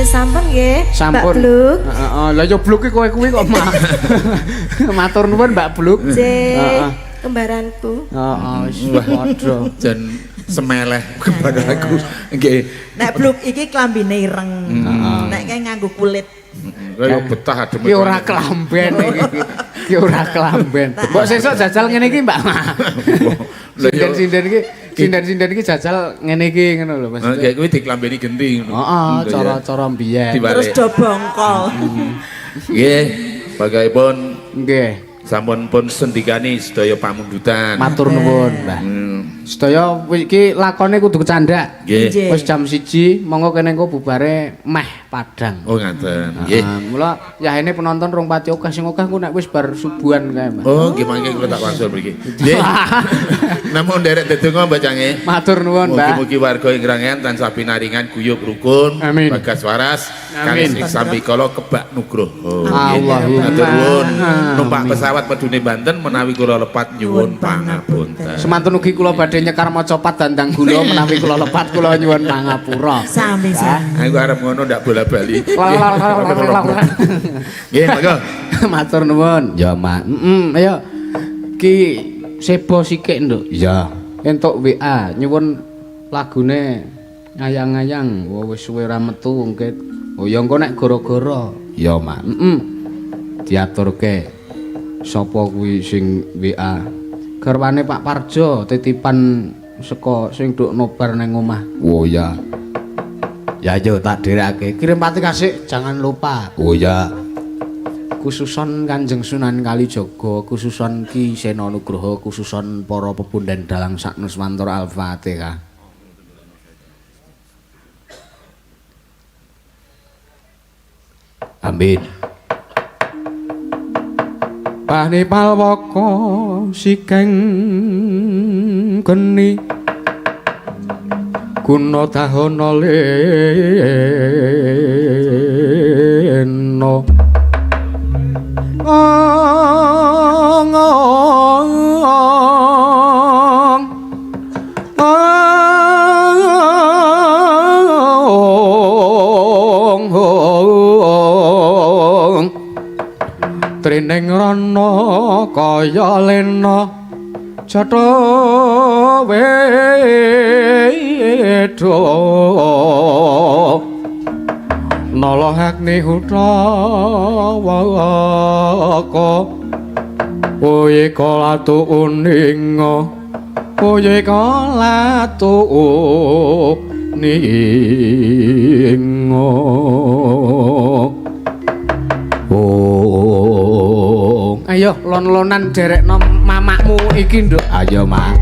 Sampun nggih. Sampun. Mbak Bluk. Heeh, lah yo Bluk ki kowe kuwi kok mah. Matur nuwun Mbak Bluk. Nggih. Kembaranku. Heeh, wis padha. Jan semeleh kepada aku. Nggih. Nek Bluk iki klambine ireng. Nek kae nganggo kulit. Kaya betah adem. Ki ora kelamben iki. Ki ora kelamben. Mbok sesuk jajal ngene iki, Mbak. Sinden-sinden iki, sinden-sinden iki jajal ngene iki ngono lho Mas. Heeh, kuwi diklambeni genti ngono. Heeh, cara-cara mbiyen. Terus do bongkol. Nggih, bagaipun nggih. Sampun pun sendikani sedaya pamundutan. Matur nuwun, Mbah. Sedaya iki lakone kudu kecandak. Nggih. Wis jam 1, monggo kene engko bubare meh padang. Oh ngaten. Nggih. Mula yahene penonton rong pati akeh sing akeh engko nek wis bar subuhan kae, Mbah. Oh, nggih mangke kula tak wangsul mriki. Nggih. Namung nderek ndedonga Mbah Cange. Matur nuwun, Mbah. Mugi-mugi warga ing Krangean tansah pinaringan guyub rukun, bagas waras, kalis ing sambikala kebak nugroho. Allahumma. Matur nuwun. Numpak pesawat medune Banten menawi kula lepat nyuwun pangapunten. Semantun ugi kula badhe nyekar maca pat dandang gula menawi kula lepat kula nyuwun pangapura. Sami-sami. Aku arep ngono ndak bola-bali. Nggih, monggo. Matur nuwun. Ya, Mak. Heeh, ayo. Ki sebo sikik, Nduk. Iya. Entuk WA nyuwun lagune ngayang-ngayang. Wah wis suwe ora metu engke. Oh ya engko nek gara-gara. Ya, Mak. Heeh. Diaturke. Sapa kuwi sing WA? Garwane Pak Parjo titipan saka sing nduk nobar nang omah. Oh ya. Ya yo tak dherekake. Kirim pati kasih jangan lupa. Oh ya. Khususon Kanjeng Sunan Kalijaga, khususon Ki Sena Nugroho, khususon para pepunden dalang saknuswantara Al-Fatihah. Amin. Pani palwaka sikeng geni guna dahana lena ong ong ong trining rana kaya lena jatha weda nala agni hutawaka oye kalatu uninga oye kalatu uninga. Oh, ayo lon-lonan derekno mamakmu iki, Nduk. Ayo, Mak.